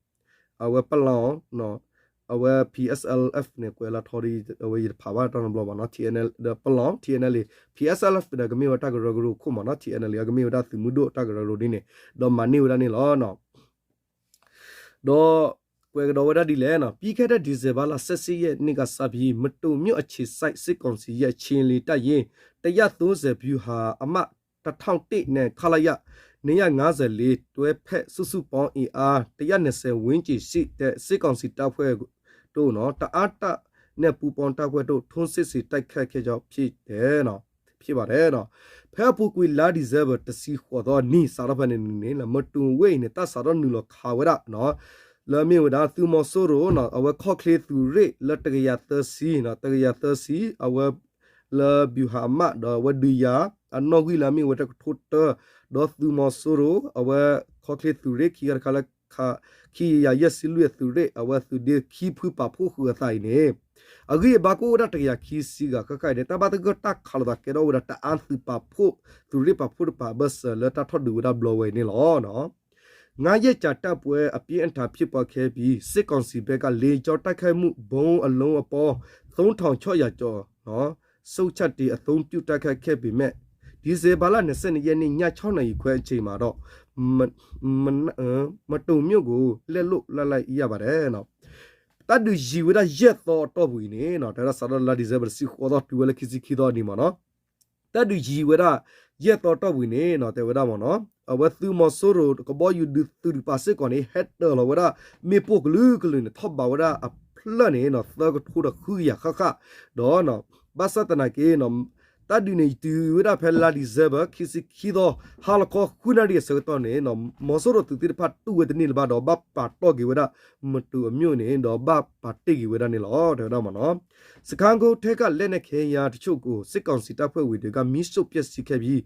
အဝဲပလီၢ် အဝဲ PSLF န့ၣ် ကွဲးလီၤထီဒီး အဝဲယတဖးဘၣ်တၢ်နီတဘျီဘၣ်နီၤ ဒီးပလီၢ် TNLA PSLF ဒီးကမ့ၢ်ဝဲတၢ်ကရၢကရိခိၣ်မးနီၤ TNLA ကမ့ၢ်ဝဲဒၣ်သုးမုၢ်ဒိၣ်တၢ်ကရၢကရိဒ်န့ၣ် ဒီးမၤန့ၢ်ဝဲဒၣ်န့ၣ်လီၤ. ဒီးကွဲးကဒီးဝဲဒၣ်ဒ်လဲၣ်နီၤ ပြီးခဲ့တဲ့ ဒီဇင်ဘာလ ဆယ့်ရှစ်ရက်နေ့ကစပြီး မတုန်မြို့အခြေစိုက် စစ်ကောင်စီရဲ့ ခြေလျင်တပ်ရင်း တစ်ရာသုံးဆယ် ဗျူဟာအမှတ် တစ်ထောင့်တစ်နဲ့ ခလရ နှစ်ရာငါးဆယ်လေး တွဲဖက်စုစုပေါင်းအင်အား တစ်ရာနှစ်ဆယ်ဝန်းကျင်ရှိတဲ့ စစ်ကောင်စီတပ်ဖွဲ့တို့နော် တအာင်းတပ်နဲ့ပူးပေါင်းတပ်ဖွဲ့တို့ ထိုးစစ်ဆင်တိုက်ခိုက်ခဲ့ကြောင်း ဖြစ်တယ်နော် ဖြစ်ပါတယ်နော် ဖဲအပူၤကွံာ်လါ December တဆံဃိးသီနံၤ စးထီၣ်ဖဲန့ၣ်န့ၣ် မတူၢ်ဝ့ၢ်အံၤန့ၣ် တၢ်စးထီၣ်နုာ်လီၤခးဝဲဒၣ် လၢအမ့ၢ်ဝဲဒၣ်သုးမီၤစိရိၤ အဝဲခီၣ်ချ့သုးရ့ၣ်လၢတကယၤသၢဆံ တကယၤသၢဆံ အဝဲ လၢ ဗျူဟာမှတ် ဒီးအဝဲဒုးယၤ အနီၣ်ဂံၢ်လၢအမ့ၢ်ဝဲတကထိတၢ ဒီးသုးမီၤစိရိၤ အဝဲခီၣ်ချ့သုးရ့ၣ်ခံဂၤတခါလၢ ခံကယၤယဲၢ်ဆံလွံၢ်အသုးရ့ၣ် အဝဲသုးဒ့ခံဖုပာ်ဖှိၣ်ဃုာ်အသးအံၤန့ၣ် အဂံၢ်အဘါကအိၣ်ဝဲဒၣ်တကယၤခံဆံဂၤဃၣ်ဃၣ်အံၤန့ၣ် တၢ်ဘၣ်သဂၢၢ်တၢ်ခးလိာ်သးကဲထီၣ်ဝဲဒၣ်တအါသုးပာ်ဖှိၣ် သုးရ့ၣ်ပာ်ဖှိၣ်တပၤအဘၢၣ်စၢၤလၢတၢ်ထီၣ်ဒုးဝဲဒၣ်ဘျီဝဲအံၤန့ၣ်လီၤ. ငါးရက်ကြာတိုက်ပွဲအပြင်းအထန်ဖြစ်ပွားခဲ့ပြီး စစ်ကောင်စီဘက်က လေကြောင်းတိုက်ခိုက်မှု ဗုံးအလုံးအပေါင်း သုံးထောင်ခြောက်ရာကျော် စက်ချောင်းတင် အသုံးပြုတိုက်ခိုက်ခဲ့ပေမဲ့ ဒီဇင်ဘာလ နှစ်ဆယ့်နှစ်ရက်နေ့ ညခြောက်နာရီခွဲအချိန်မှာတော့ မ မ မတူမြို့ကို လက်လွှတ်လိုက်ရပါတယ် တၢ်ဒုးယံၤဝဲဒၣ်ယဲၢ်သီအတီၢ်ပူၤအံၤန့ၣ် တဲဝဲဒၣ်စးထီၣ်လါ December တဆံဃိးသီတုၤဝဲလၢခံဆံခံသီအနံၤမ့ၢ်နီၤ တၢ်ဒုးယံၤဝဲဒၣ် ယဲၢ်သီတီၢ်ပူၤန့ၣ် တဲဝဲဒၣ်မ့ၢ်နီၤ အဝဲသုးမီၤစိရိၤကဘီယူၤဒုးသုးတကပၤစ့ၢ်ကီးန့ၣ် ဟဲတၢၤလီၤဝဲဒၣ် မ့ၣ်ပိၢ်ကလုာ်ကလုာ်န့ၣ် ထီၣ်ဘးဝဲဒၣ်အဖျၢၣ်န့ၣ် သၢကထိဒီးဃုကယၤဃၣ်ဃၣ် ဒီး ဘၣ်ဆၣ်သနာ်က့ တၢ်ဒုးန့ၣ်တုၤဝဲဒၣ်ဖဲလါ December ခံဆံခံသီ ဟါလီၤခီဃုနၣ်ရံၣ်အဆၢကတီၢ်န့ၣ် မီၤစိရိၤသုးသ့ၣ်တဖၣ်တူၢ်ဝဲတန့ၢ်လၢၤဘၣ်ဒီး ဘၣ်ပာ်တီၢ်က့ၤဝဲဒၣ် မတူအမြို့န့ၣ် ဒီးဘၣ်ပာ်တ့ၢ်က့ၤဝဲဒၣ်န့ၣ်လီၤ တဲဝဲဒၣ်မ့ၢ်နီၤ စခန်းကုန်းထဲကလက်နက်ခဲယမ်းတချို့ကို စစ်ကောင်စီတပ်ဖွဲ့ဝင်တွေက မီးရှို့ဖျက်ဆီးခဲ့ပြီး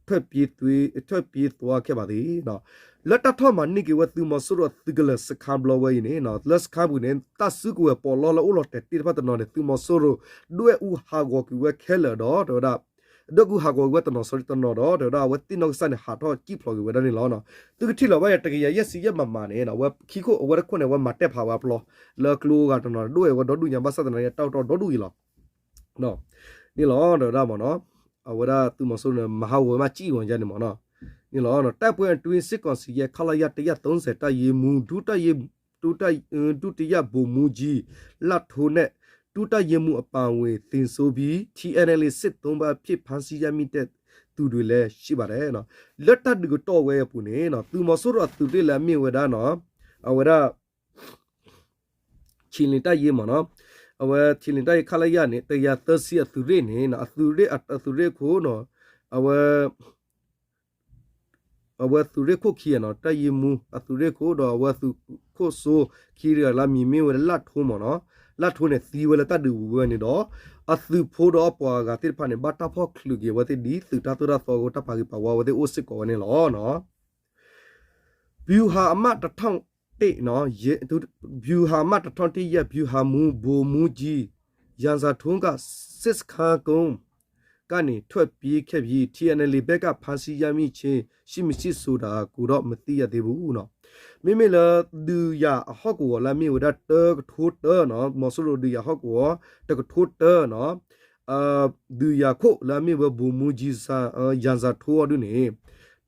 ထွက်ပြေးသွ ထွက်ပြေးသွားခဲ့ပါသည် လၢတၢ်ထီၣ်မၤန့ၢ်က့ၤဝဲသုးမီၤစိရိၤအသုးကလၢၤစခန်းဘျီဝဲအံၤန့ၣ် လၢစခန်းပူၤန့ၣ် တၢ်စုကဝဲၤပီးလီလၢအိၣ်လီၤတဲာ်တ့ၢ်တဖၣ်တနီၤန့ၣ် သုးမီၤစိရိၤ ဒွဲၣ်အူဟးဂီၤကွံာ်ဝဲခဲလၢာ်ဒီး တဲဝဲဒၣ် ဒွဲၣ်အူဟးဂီၤကွံာ်ဝဲတနီၤ စီၤတနီၤဒီး တဲဝဲဒၣ်အဝဲသ့ၣ်နီၣ်ကစၢ်န့ၣ် ဟးထီၣ်စံၣ်ဖျိးက့ၤဝဲဒၣ်န့ၣ်လီၤ. သုကထံၣ်လီၤဘၣ်ယၤ တကယၤယဲၢ်ဆံယဲၢ်မးမးန့ၣ် အဝဲခံခိၣ်အဝဲတခိၣ်န့ၣ် အဝဲမၤတဲာ်ဖးဝဲအပျီ လၢကျိဂၤတနီၤ ဒွဲၣ်အူဝဲဒီဒူၣ်ညါ ဘၣ်ဆၣ်သနာ်က့ တၢ်အိၣ်တီဒီဒူၣ်အံၤလီၤ န့ၣ်လီၤ တဲဝဲဒၣ်မ့ၢ်နီၤ အဝဲဒၣ်သုးမီၤစိရိၤန့ၣ် မၤဟးဂီၤဝဲမးစံၣ်ဝဲန့ၣ်မ့ၢ်နီၤ န့ၣ်လီၤ တိုက်ပွဲအတွင်း စစ်ကောင်စီရဲ့ ခလရ တစ်ရာသုံးဆယ် တပ်ရင်းမှူး ဒုတပ်ရင်း ဒုတိယဗိုလ်မှူးကြီး လတ်ထိုးနဲ့ ဒုတပ်ရင်းမှူးအပါအဝင် သေဆုံးပြီး ထီႇအဵၼ်ႇဢႄၣ်လ်ဢေၣ် စစ်သုံ့ပန်းအဖြစ် ဖမ်းဆီးရမိတဲ့သူတွေလည်း ရှိပါတယ် လၢတၢ်ဒုးကတီၢ်ဝဲအပူၤန့ၣ် သုးမီၤစိရိၤအသုးရ့ၣ်လၢအမ့ၢ်ဝဲဒၣ်နီၤ အဝဲဒၣ် ထံလ့ၤတၢ်ယ့မ့ၢ်နီၤ အဝဲထံလ့ၤတၢ်ယ့ ခလရ န့ၣ် တစ်ရာသုံးဆယ်အသုးရ့ၣ်န့ၣ် အသုးရ့ၣ်အသုးရ့ၣ်ခိၣ်နီၤ အဝဲ အဝဲသုးရ့ၣ်ခိၣ်ခံဂၤနီၤ တပ်ရင်းမှူး အသုးရ့ၣ်ခိၣ်ဒီးအဝဲသုးခိၣ်စိ ခံဂၤလၢအမံၤမ့ၢ်ဝဲလၢလတ်ထိုးမ့ၢ်နီၤ လတ်ထိုးန့ၣ်သံဝဲလၢတၢ်ဒုးဝံၤဝဲန့ၣ်ဒီး အသုးဖိဒီးအပှၤဂၤသ့ၣ်တဖၣ်န့ၣ် ဘၣ်တၢ်ဖီၣ်ချုးက့ၤအဝဲသ့ၣ်ဒ်သုးတၢ်သိၣ်တၢ်သီအဃိ တၢ်ပာ်ဂံၢ်ပာ်ဝါအဝဲသ့ၣ်အိၣ်စ့ၢ်ကီးဝဲန့ၣ်လီၤ. ဗျူဟာမှတ်တစ်ထောင့်တစ်နော် ဗျူဟာမှတ်တစ်ထောင့်တစ်ရဲ့ ဗျူဟာမှူး ဗိုလ်မှူးကြီး ရန်ဇာထွန်းက စစ်စခန်းကုန်းကနေ ထွက်ပြေးခဲ့ပြီး ထီႇအဵၼ်ႇဢႄၣ်လ်ဢေၣ် ဘက်က ဖမ်းဆီးရမိခြင်း ရှိမရှိဆိုတာကိုတော့ မသိရသေးဘူးနော် မ့မ့ၢ်လၢ ဒုးယၤအဟီၣ်ကဝီၤလၢအမ့ၢ်ဝဲဒၣ်တကထိတၢနီၤ မီၤစိရိၤဒုးယၤဟီၣ်ကဝီၤ တကထိတၢနီၤ ဒုးယၤခိၣ်လၢအမ့ၢ်ဝဲ ဗိုလ်မှူးကြီး ရန်ဇာထွန်း အီၤဒုန့ၣ်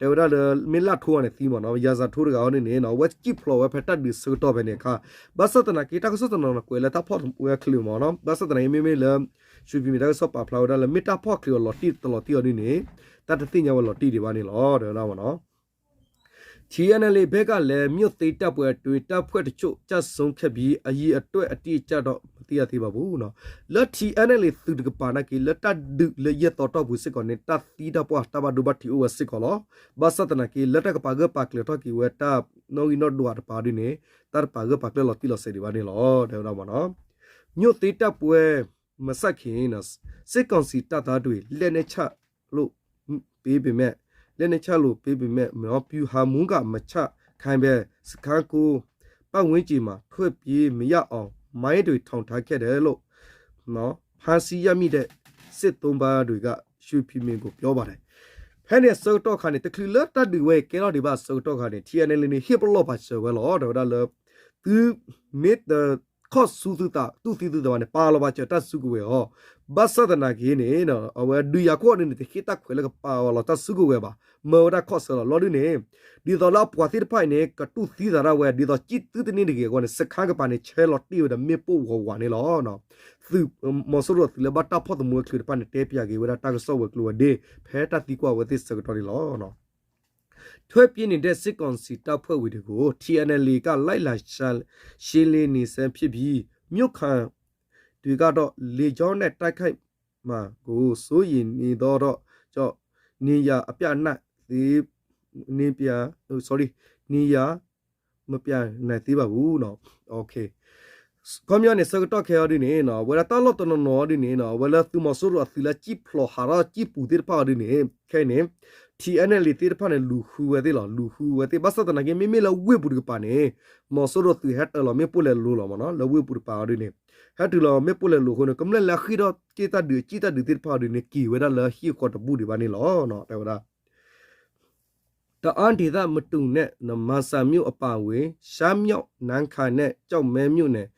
တဲဝဲဒၣ်လၢ မ့ၢ်လတ်ထိုးအီၤန့ၣ်သံမ့ၢ်နီၤ ရန်ဇာထွန်း တဂၤအီၤဒုန့ၣ် အဝဲစံၣ်ဖျိးဝဲဖဲတၢ်ဒုးဆၢကတီၢ်ဖဲန့ၣ်အခါ ဘၣ်ဆၣ်သနာ်က့ တၢ်ကစီၣ်တနီၤနီၤကွဲးလၢတၢ်ဖီၣ်ဝဲချုးမ့ၢ်နီၤ ဘၣ်ဆၣ်သနာ်က့ မ့မ့ၢ်လၢ ရွှေဖီမြေ တၢ်ကစီၣ်ပာ်ဖျါဝဲဒၣ်လၢ မ့ၢ်တၢ်ဖီၣ်ချုးအီၤလီၤတံၢ်တလီၤတံၢ်အီၤဒုန့ၣ် တၢ်တသ့ၣ်ညါဝဲလီၤတံၢ်ဒံးဘၣ်န့ၣ်လီၤ တဲဝဲဒၣ်မ့ၢ်နီၤ ထီၣ်အၣ်အၣ်လ်အ့ ဘက်ကလည်း မြို့သိမ်းတိုက်ပွဲအတွင်း တပ်ဖွဲ့တချို့ ကျဆုံးခဲ့ပြီး အရေအတွက်အတိအကျတော့ မသိရသေးပါဘူး လၢ ထီၣ်အၣ်အၣ်လ် သုးတကပၤနာ်က့ လၢတၢ်ဒုးလၢယဲၢ်သီတီၢ်ပူၤစ့ၢ်ကီးန့ၣ် တၢ်သံတၢ်ပှၢ်တၢ်ဘၣ်ဒိဘၣ်ထံးအိၣ်ဝဲစ့ၢ်ကီးလီၤ. ဘၣ်ဆၣ်သနာ်က့ လၢတၢ်ကပာ်ဂၢၢ်ပာ်ကျၢၤထီၣ်က့ၤဝဲတၢ်နီၣ်ဂံၢ်နီၣ်ဒွးတပၤဒုန့ၣ် တၢ်တပာ်ဂၢၢ်ပာ်ကျၢၤလီၤတံၢ်လီၤဆဲးဒံးဘၣ်န့ၣ်လီၤ တဲဝဲဒၣ်မ့ၢ်နီၤ မြို့သိမ်းတိုက်ပွဲမစတင် စစ်ကောင်စီတပ်က လက်နက်ချလို့ပေးပေမဲ့ လက်နက်ချလို့ပေးပေမဲ့ ဗျူဟာမှူးက မချခိုင်းဘဲ စခန်းကုန်းပတ်ဝန်းကျင်မှာ ထွက်ပြေးမရအောင် မိုင်းတွေထောင်ထားခဲ့တယ်လို့ ဖမ်းဆီးရမိတဲ့ စစ်သုံ့ပန်းတွေက ရွှေဖီမြေကို ပြောပါတယ် ဖဲန့ၣ်အဆၢကတီၢ်ခါန့ၣ် တချုးလၢတၢ်ဒုးဝဲအံၤကဲထီၣ်ဒံးဘၣ်အဆၢကတီၢ်ခါန့ၣ် ထီၣ်အၣ်အၣ်လ်အ့ န့ၣ် ဟ့ၣ်ပလီၢ်ပာ်စၢၤဝဲလီၤ တဲဝဲဒၣ်လၢ သုမ့ၢ်တခီၣ်ဆူသုသး တူၢ်သံသုသးဘၣ်န့ၣ် ပာ်လီၤပာ်စၢၤတၢ်စုကဝဲၤအီၤ ဘၣ်ဆၣ်သနာ်က့န့ၣ် အဝဲဒုးယၤခိၣ်အီၤဒုန့ၣ် တဟ့ၣ်တၢ်ခွဲးလၢကပာ်အီၤလီၤတၢ်စုကဝဲၤဘၣ် မၢဝဲဒၣ်ခီၣ်ဆၢလီၤ လီၤဒုန့ၣ် ဒ်သိးလၢအပှၤသ့ၣ်တဖၣ်အံၤန့ၣ် ကတူၢ်သံသးဒၣ်ဝဲ ဒ်သိးစံၣ်သုတန့ၢ်တဂ့ၤအဂီၢ်န့ၣ် စခန်းကပၤန့ၣ် ဆဲးလီၤတံၢ်ဝဲဒီးမ့ၣ်ပိၢ်ဝးဝးန့ၣ်လီၤ သုးမီၤစိရိၤသုးလၢဘၣ်တၢ်ဖီၣ်သမူဝဲချုးတဖၣ်န့ၣ် တဲပၠးက့ၤဝဲဒၣ်တၢ်ကစီၣ်ဝဲၤကျိၤဝဲၤဒ့ ဖဲတၢ်သံကွၢ်ဝဲသ့ၣ်ဆၢကတီၢ်န့ၣ်လီၤ. ထွက်ပြေးနေတဲ့ စစ်ကောင်စီတပ်ဖွဲ့ဝင်တွေကို ထီဢၣ်ၣ်ၣ်လ်် က လိုက်လံရှင်းလင်းနေဆဲဖြစ်ပြီး မြို့ခံတွေကတော့ လေကြောင်းနဲ့ တိုက်ခိုက်မှာကို စိုးရိမ်နေသောကြောင့် နေရပ်မပြန်နိုင်သေး နေရပ် sorry နေရပ်မပြန်နိုင်သေးပါဘူးနော် okay ခီပညီန့ၣ် ဆၢကတီၢ်ခဲအံၤဒ်န့ၣ်နီၤ အဝဲဒၣ်တၢ်လီၢ်တနီၤနီၤဒ်န့ၣ်နီၤ အဝဲလၢသုးမီၤစိရိၤအသုးလၢကံၣ်ဖျိးဟးထီၣ်ကံၣ်ပူၤသ့ၣ်တဖၣ်အီၤဒ်န့ၣ် ခဲအံၤန့ၣ် ထီၣ်ၣ်ၣ်ၣ်လ် သ့ၣ်တဖၣ်န့ၣ် လူၤဃုဝဲသ့ၣ်လီၤ လူၤဃုဝဲသ့ၣ် ဘၣ်ဆၣ်သနာ်က့ မ့မ့ၢ်လၢဝ့ၢ်ပူၤတကပၤန့ၣ် မီၤစိရိၤသုးဟဲတၢၤလီၤမ့ၣ်ပိၢ်လဲၤလိၤလီၤမ့ၢ်နီၤ လၢဝ့ၢ်ပူၤတကပၤအီၤဒ်န့ၣ် ဟဲတုၤလီၤမ့ၣ်ပိၢ်လဲၤလိၤအဃိန့ၣ် ကမျၢၢ်လၢအဃ့ၢ်ထီၣ်က့ၣ်တၢ်ဒုးအကံၣ်တၢ်ဒုးသ့ၣ်တဖၣ်အီၤဒ်န့ၣ် က့ၤဝဲဒၣ်လၢဟံၣ်ဃီတဘူၣ်ဒံးဘၣ်န့ၣ်လီၤ တဲဝဲဒၣ် တအာင်းဒေသ မတူပီနဲ့ မန်စံမြို့အပါအဝင် ရှမ်းမြောက် နမ်းခါနဲ့ ကျောက်မဲမြို့နယ်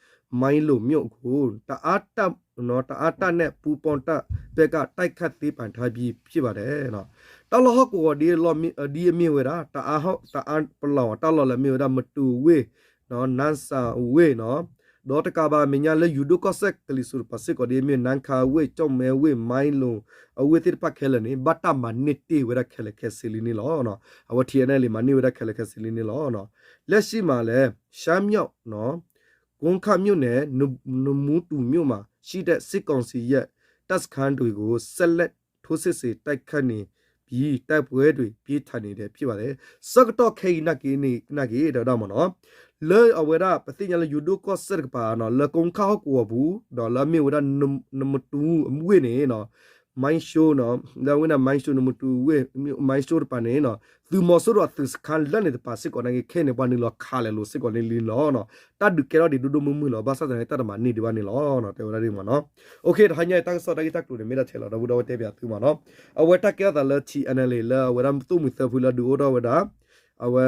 မိုင်းလုံမြို့ကို တအာင်းတပ်နော် တအာင်းတပ်နဲ့ ပူးပေါင်းတပ်ဘက်က တိုက်ခိုက်သိမ်းပိုက်ထားပြီး ဖြစ်ပါတယ်နော် တၢ်လီၢ်ဟီၣ်ကဝီၤဒ်အလီၢ်မ့ၢ် ဒ်အမ့ၢ်ဝဲဒၣ် တအာင်း တအာင်းပလောင် တၢ်လီၢ်လၢမ့ၢ်ဝဲဒၣ် မတူပီဝ့ၢ် နမ်းစံဝ့ၢ်နော် ဒီးတကးဘၣ် မဲာ်ညါလၢယိၤဒိၣ်ကီၢ်စဲၣ်ကလံၤစိးတကပၤစ့ၢ်ကီး ဒ်အမ့ၢ် နမ်းခါဝ့ၢ် ကျောက်မဲဝ့ၢ် မိုင်းလုံ အဝ့ၢ်သ့ၣ်တဖၣ်ခဲလၢာ်န့ၣ် ဘၣ်တၢ်မၤန့ၢ်တ့ၢ်ဝဲဒၣ်ခဲလၢာ်ခဲဆ့လံန့ၣ်လီၤ. အဝဲ ထီၣ်ၣ်ၣ်ၣ်လ် မၤန့ၢ်ဝဲဒၣ်ခဲလၢာ်ခဲဆ့လံန့ၣ်လီၤ. လက်ရှိမှာလည်း ရှမ်းမြောက်နော် ကွန်ခါမြို့နယ် နမူတူမြို့မှာရှိတဲ့ စစ်ကောင်စီရဲ့ တပ်စခန်းတွေကို ဆက်လက်ထိုးစစ်ဆင်တိုက်ခိုက်နေပြီး တိုက်ပွဲတွေပြင်းထန်နေတယ် ဖြစ်ပါတယ်. ဆၢကတီၢ်ခဲအံၤနာ်က့ နာ်က့ တဲဝဲဒၣ်မ့ၢ်နီၤ လၢအဝဲဒၣ် ပသ့ၣ်ညါလၢယိၤဒိၣ်ကီၢ်စဲၣ်တကပၤနီၤ လၢကိခၣ်ဟီၣ်ကဝီၤပူၤ ဒီးလၢအမ့ၢ်ဝဲဒၣ် နမတူဝ့ၢ်န့ၣ်နီၤ မိုင်းရှိုးနီၤ လၢအဝဲဒၣ် မိုင်းရှိုး နမတူဝ့ၢ် မိုင်းရှိုးတကပၤန့ၣ်နီၤ သုးမီၤစိရိၤအသုးစခန်းလၢန့ၣ်တကပၤစ့ၢ်ကီးနာ်က့ ခဲအံၤန့ၣ် ပှၤနုာ်လီၤခးလဲၤလိာ်စ့ၢ်ကီးန့ၣ်လံနီၤ တၢ်ဒုးကဲထီၣ်ဒံးဒိၣ်ဒိၣ်မုၢ်မုၢ်လီၤ ဘၣ်ဆၣ်သနာ်က့ တၢ်တမၤန့ၢ်ဒံးဘၣ်န့ၣ်လီၤ တဲဝဲဒၣ်ဒ်မ့ၢ်နီၤ okay တဟါညါအံၤတၢ်ကစီၣ်တၢ်ဂ့ၢ်တၢ်ကျိၤန့ၣ် မ့ၢ်ဒၣ်ထဲလီၤ ဒီပုၢ်ဒီဝဲၢ်တဲပၠးသုမ့ၢ်နီၤ အဝဲတၢ်ကဲထီၣ်သးလၢ ထီၣ်ၣ်ၣ်ၣ်လ် လၢအဝဲဒၣ်သိၣ်မှံၤသၢဖုလၢဒုးအိၣ်ထီၣ်ဝဲဒၣ် အဝဲ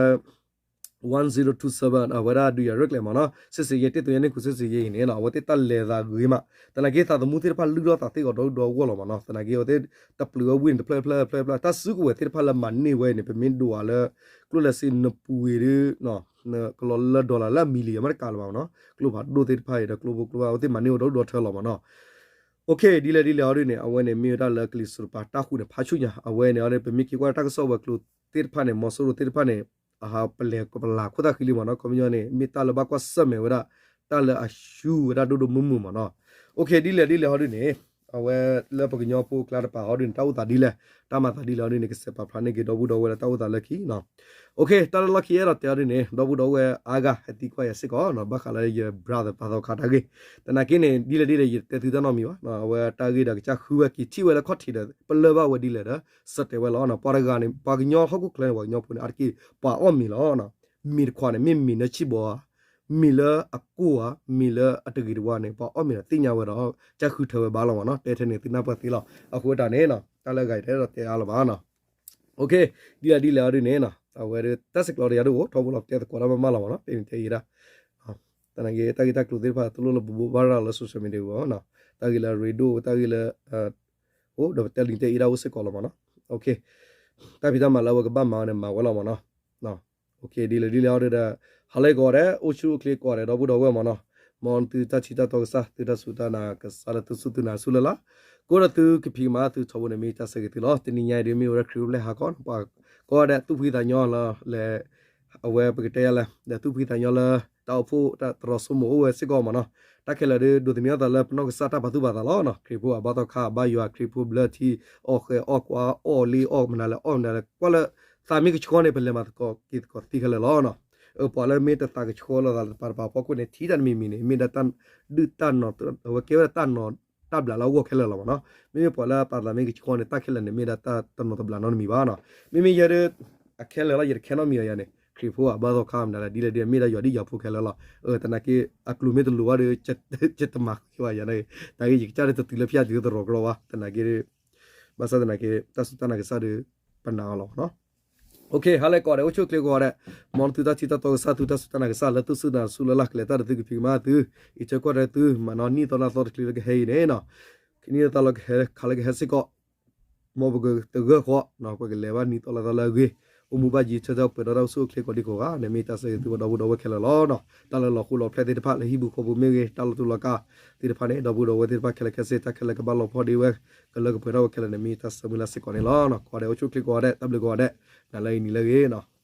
one zero two seven အဝဲဒၣ်ဒုးယၤရဲၣ်ကျဲၤမ့ၢ်နီၤ စစ်ဆင်ရေး တစ်သွယ်နှစ်ခု စစ်ဆင်ရေး အံၤန့ၣ်နီၤ အဝဲသ့ၣ်တၢ်လဲၤသးဂ့ၤမး သနာ်က့သးသမူသ့ၣ်တဖၣ်လုၢ်ထီၣ်သးသ့ၣ်ကီး ဒီဒူၣ်ဒီဂီၢ်လီၤမ့ၢ်နီၤ သနာ်က့အဝဲသ့ၣ်တပျုာ်ဝဲဝ့ၢ်န့ၣ် တဖျၢၣ်ဖျၢၣ်ဖျၢၣ်ဖျၢၣ် တၢ်စုကဝဲၤသ့ၣ်တဖၣ်လၢမၤန့ၢ်ဝဲအံၤန့ၣ် ပမ့ၢ်ဒိးအီၤလၢ ကျိၣ်လဲစ့နပူၤဝ့ၤဒီး ကလီၤလၢ dollar လၢ million မ့ၢ်တကးလၢၤဘၣ်မ့ၢ်နီၤ ကျိဖးဒိၣ်သ့ၣ်တဖၣ်အံၤဒီး ကျိဖိကျိဖး အဝဲသ့ၣ်မၤန့ၢ်ဝဲဒီဒူၣ်ဒီထၢလီၤမ့ၢ်နီၤ okay ဒ်လဲၣ်ဒ်လဲၣ်အီၤဒ်န့ၣ် အဝဲန့ၣ်မ့ၢ်ဝဲဒၣ်လၢကလံၤစိးတကပၤ တၢ်ဃုာ်န့ၣ် ဖးဆူညါ အဝဲန့ၣ်အီၤဒ် ပမ့ၢ်က့ၤကွၢ်တၢ်ကစီၣ်ဝဲၤကျိၤသ့ၣ်တဖၣ်န့ၣ် မီၤစိရိၤသ့ၣ်တဖၣ်န့ၣ် အဟးပလဲၤကပလၤခိၣ်သၣ်ဃံလံမ့ၢ်နီၤ ခီပညီန့ၣ် မ့ၢ်တၢ်လၢဘၣ်ကွၢ်ဆၢၣ်မဲာ်ဝဲဒၣ် တၢ်လၢအဆူၣ်ဝဲဒၣ်ဒိၣ်ဒိၣ်မုၢ်မုၢ်မ့ၢ်နီၤ okay ဒ်လဲၣ်ဒ်လဲၣ်အီၤဒ်န့ၣ် အဝဲလၢပကညီဖိအကျါတကပၤအီၤဒ်န့ၣ် တၢ်အိၣ်သးဒ်လဲၣ် တၢ်မၤသးဒ်လဲၣ်အီၤဒ်န့ၣ် ကစဲးပာ်ဖျါန့ၢ်က့ၤဒီပုၢ်ဒီဝဲၢ်လၢတၢ်အိၣ်သးလၢခံနီၤ okay တၢ်လၢလီၢ်ခံအဲၣ်ဒိးတဲအီၤဒ်န့ၣ် ဒီပုၢ်ဒီဝဲၢ်အါဂၤဟဲသံကွၢ်ယၤစ့ၢ်ကီးနီၤ ဘၣ်ဃးလၢယ brother ပာ်သီခါတၢ်ဂ့ၢ် သနာ်က့န့ၣ် ဒ်လဲၣ်ဒ်လဲၣ် ယတဲသုတၢ်နီတမံၤဘၣ် အဝဲတၢ်ဂ့ၢ်ဒီးကစၢ်ဃုဝဲက့ၤထံၣ်ဝဲလၢခီၣ်ထံးဒီး ပလၢၢ်ဘၣ်ဝဲဒ်လဲၣ်ဒီး ဆၢတဲာ်ဝဲလီၤ ပှၤတဂၤန့ၣ် ပှၤကညီဟီၣ်ခိၣ်ချၢန့ၣ် ပှၤကညီဖိန့ၣ် အါတက့ၢ် ပှၤအီၣ်မ့ၤလီၤ မ့ၤတခွးန့ၣ် မ့ၢ်မ့ၤနၢဆံၣ်ဘီဧါ မ့ၤလၢအကိၢ်ဧါ မ့ၤလၢအတဂ့ၤတဝါန့ၣ် ပှၤအီၣ်မ့ၤဒီးသ့ၣ်ညါဝဲဒီး ကစၢ်ဃုထၢဝဲဘၣ်လီၤမ့ၢ်နီၤ တဲထဲန့ၣ် သုနၢ်ပၢၢ်သ့လီၤ အဃိတၢ်န့ၣ်နီၤ တၢ်လၢအဂၤအံၤတအဲၣ်ဒိးတဲအါလၢၤဘၣ်နီၤ okay ဒ်လဲၣ်ဒ်လဲၣ်အီၤဒ်န့ၣ်နီၤ အဝဲဒၣ်တၢ်ဆဲးကျိးတယၤဒိၣ်အိၣ် ထီဘိလီၤတဲသကိးတၢ်မးမးလီၤမ့ၢ်နီၤ တဲန့ၣ်တဲအံၤဒၣ် သနာ်က့ တၢ်ဂ့ၢ်တၢ်ကျိၤသ့ၣ်တဖၣ် တလိၣ်လၢပဘိးဘၣ်ရၤလၢ social media အပူၤနီၤ တၢ်ဂ့ၢ်လၢအရ့ဒိၣ် တၢ်ဂ့ၢ်လၢ အိၣ်ဒီးပတဲလံၤတဲအံၤဒၣ်အိၣ်စ့ၢ်ကီးလီၤမ့ၢ်နီၤ okay တၢ်ဖံးတၢ်မၤလၢအဝဲကဘၣ်မၤဝဲန့ၣ် မၤဝဲလီၤမ့ၢ်နီၤ okay ဒ်လဲၣ်ဒ်လဲၣ်အီၤဒ်ဒီး ဟါလၢကိးဂၤဒဲး အိၣ်ဆူၣ်အိၣ်ချ့ကိးဂၤဒဲး ဒီပုၢ်ဒီဝဲၢ်မ့ၢ်နီၤ မ်သုတၢ်ထံၣ်တၢ်တီကစၢ် သုတၢ်စူၢ်တၢ်နာ်ကစၢ်လၢသုစူၢ်သုနာ်ဆူၣ်လၢ်လၢ် ကအိၣ်ဒီးသုကဖံးကမၤသုထီဘိန့ၣ် မ့ၢ်တၢ်ဆၢဂ့ၤသုလီၤ တနံၤညါအံၤဒ်မ့ၢ်ဝဲဒၣ်ခရံာ်အိၣ်ဖျဲၣ်ဟါခီ ပှၤကိးဂၤဒဲးသူၣ်ဖှံသးညီလၢ လဲၤ အဝဲပကတဲယၤလဲၣ် ဒီးသူၣ်ဖှံသးညီလၢ တၢ်အိၣ်ဖှိၣ်တၢ်တြီၤစိမိၤအိၣ်ဝဲစ့ၢ်ကီးမ့ၢ်နီၤ တၢ်ခဲလၢာ်ဒီး ဒိးသန့ၤအသးလၢပနီၢ်ကစၢ်တၢ်ပာ်သူၣ်ပာ်သးလီၤနီၤ ခရံာ်ဖိအဘါသီခါ အဘါယွၤ ခရံာ်ဖိဘျၢထံ အီၣ်ဃဲအီၣ်ကွါ အီၣ်လ့အီၣ်မနုၤလဲၣ် အီၣ်မနုၤလဲၣ် ကွၢ်လၢ သးမ့ၢ်ကဆှီန့ၣ် ပလဲၤမၤသကိးက့ၤသကိးသ့ခဲလၢာ်လီၤနီၤ အပှၤလၢမ့ၢ်တသးကဆှီလိာ်သးလၢတပၤတပၤအဖီခိၣ်န့ၣ် ထံၣ်တၢ်တမံၤမံၤန့ၣ် မ့ၢ်ဒၣ်တၢ်ဒုၣ်တၢ်နီၢ် အဝဲကဲဝဲဒၣ်တၢ်နီၢ်တၢ်ဘျးလၢအဂီၢ်ခဲလၢာ်လီၤမ့ၢ်နီၤ မ့မ့ၢ်ပှၤလၢပာ်သးမ့ၢ်ကဆှီန့ၣ် တၢ်ခဲလၢာ်န့ၣ် မ့ၢ်ဒၣ်တၢ်တနီၢ်တဘျးနီတမံၤဘၣ်နီၤ မ့မ့ၢ်ယဲဒၣ် အခဲလၢာ်လီၤ ယတခဲနီတမံၤအီၤယၤန့ၣ် ခရံာ်ဖိအဘါသီခါမနုၤလဲၣ် ဒ်လဲၣ်ဒ်လဲၣ် မ့ၢ်ဒၣ်ယွၤဒ်ယွၤဖိခဲလၢာ်လီၤ သနာ်က့ အကျိၤမ့ၢ်တလိၤဘၣ်ဒီး ယတမၤဃုာ်ဘၣ်ယၤန့ၣ် သနာ်က့ ယကစၢ်ဒၣ်တတုၤလၢဖၠၣ်တုၤတရီၤကြီဘၣ် သနာ်က့ ဘၣ်ဆၣ်သနာ်က့ တၢ်စူၢ်တၢ်နာ်ကစၢ်ဒီး ပနာ်အီၤလီၤနီၤ okay ဟါလၢကိးဂၤဒဲး အိၣ်ဆူၣ်အိၣ်ချ့ကိးဂၤဒဲး မ်သုတၢ်ထံၣ်တၢ်တီကစၢ် သုတၢ်စူၢ်တၢ်နာ်ကစၢ်လၢသုစူၢ်နာ်ဆူၣ်လၢ်လၢ် ကလဲၤတၢ်ဒီးသုကဖံးကမၤသု အံးထွဲကွၢ်ထွဲသု မၤနီၢ်နံၣ်သီနၢ်သီတချုးလၢကဟဲအံၤန့ၣ်နီၤ နံၣ်သီလၢကဟဲခးလၢကဟဲစ့ၢ်ကီး မ်ပကတဂၢၢ်ဃီ ပကလဲၤဘၣ်နံၣ်သီလါသီလၢအဂ့ၤ အိၣ်မူဘၣ်ယံၤ ဆၢထၢၣ်ပှဲၤဒီးတၢ်အိၣ်ဆူၣ်အိၣ်ချ့ကိးဒံကိးဂၤန့ၣ် မ့ၢ်တၢ်ဆၢဂ့ၤသုဝဲဒီပုၢ်ဒီဝဲၢ်ခဲလၢာ်လီၤ. တၢ်လၢလီၤဃိလီၤဖျဲၣ်သ့ၣ်တဖၣ် လၢဟံၣ်ပူၤဃီပူၤမ့ၢ်ဂ့ၤ တၢ်လီၤတူာ်လီၤကာ်သ့ၣ်တဖၣ်န့ၣ် ဒီပုၢ်ဒီဝဲၢ်သ့ၣ်တဖၣ်ခဲလၢာ်ခဲဆ့ တၢ်ခဲလၢာ်ကဘၣ်လီၤဖီဒ့ဝဲ ကလၢကပှဲၤထီၣ်ဝဲခဲလၢာ်န့ၣ် မ့ၢ်တၢ်ဆၢမုၢ်လၢ်စ့ၢ်ကီးန့ၣ်လီၤ. ကိးဂၤဒဲးအိၣ်ဆူၣ်အိၣ်ချ့ကိးဂၤဒဲး တၢ်ဘျုးကိးဂၤဒဲး နၤလၢအံၤနံၤလၢအဂ့ၤ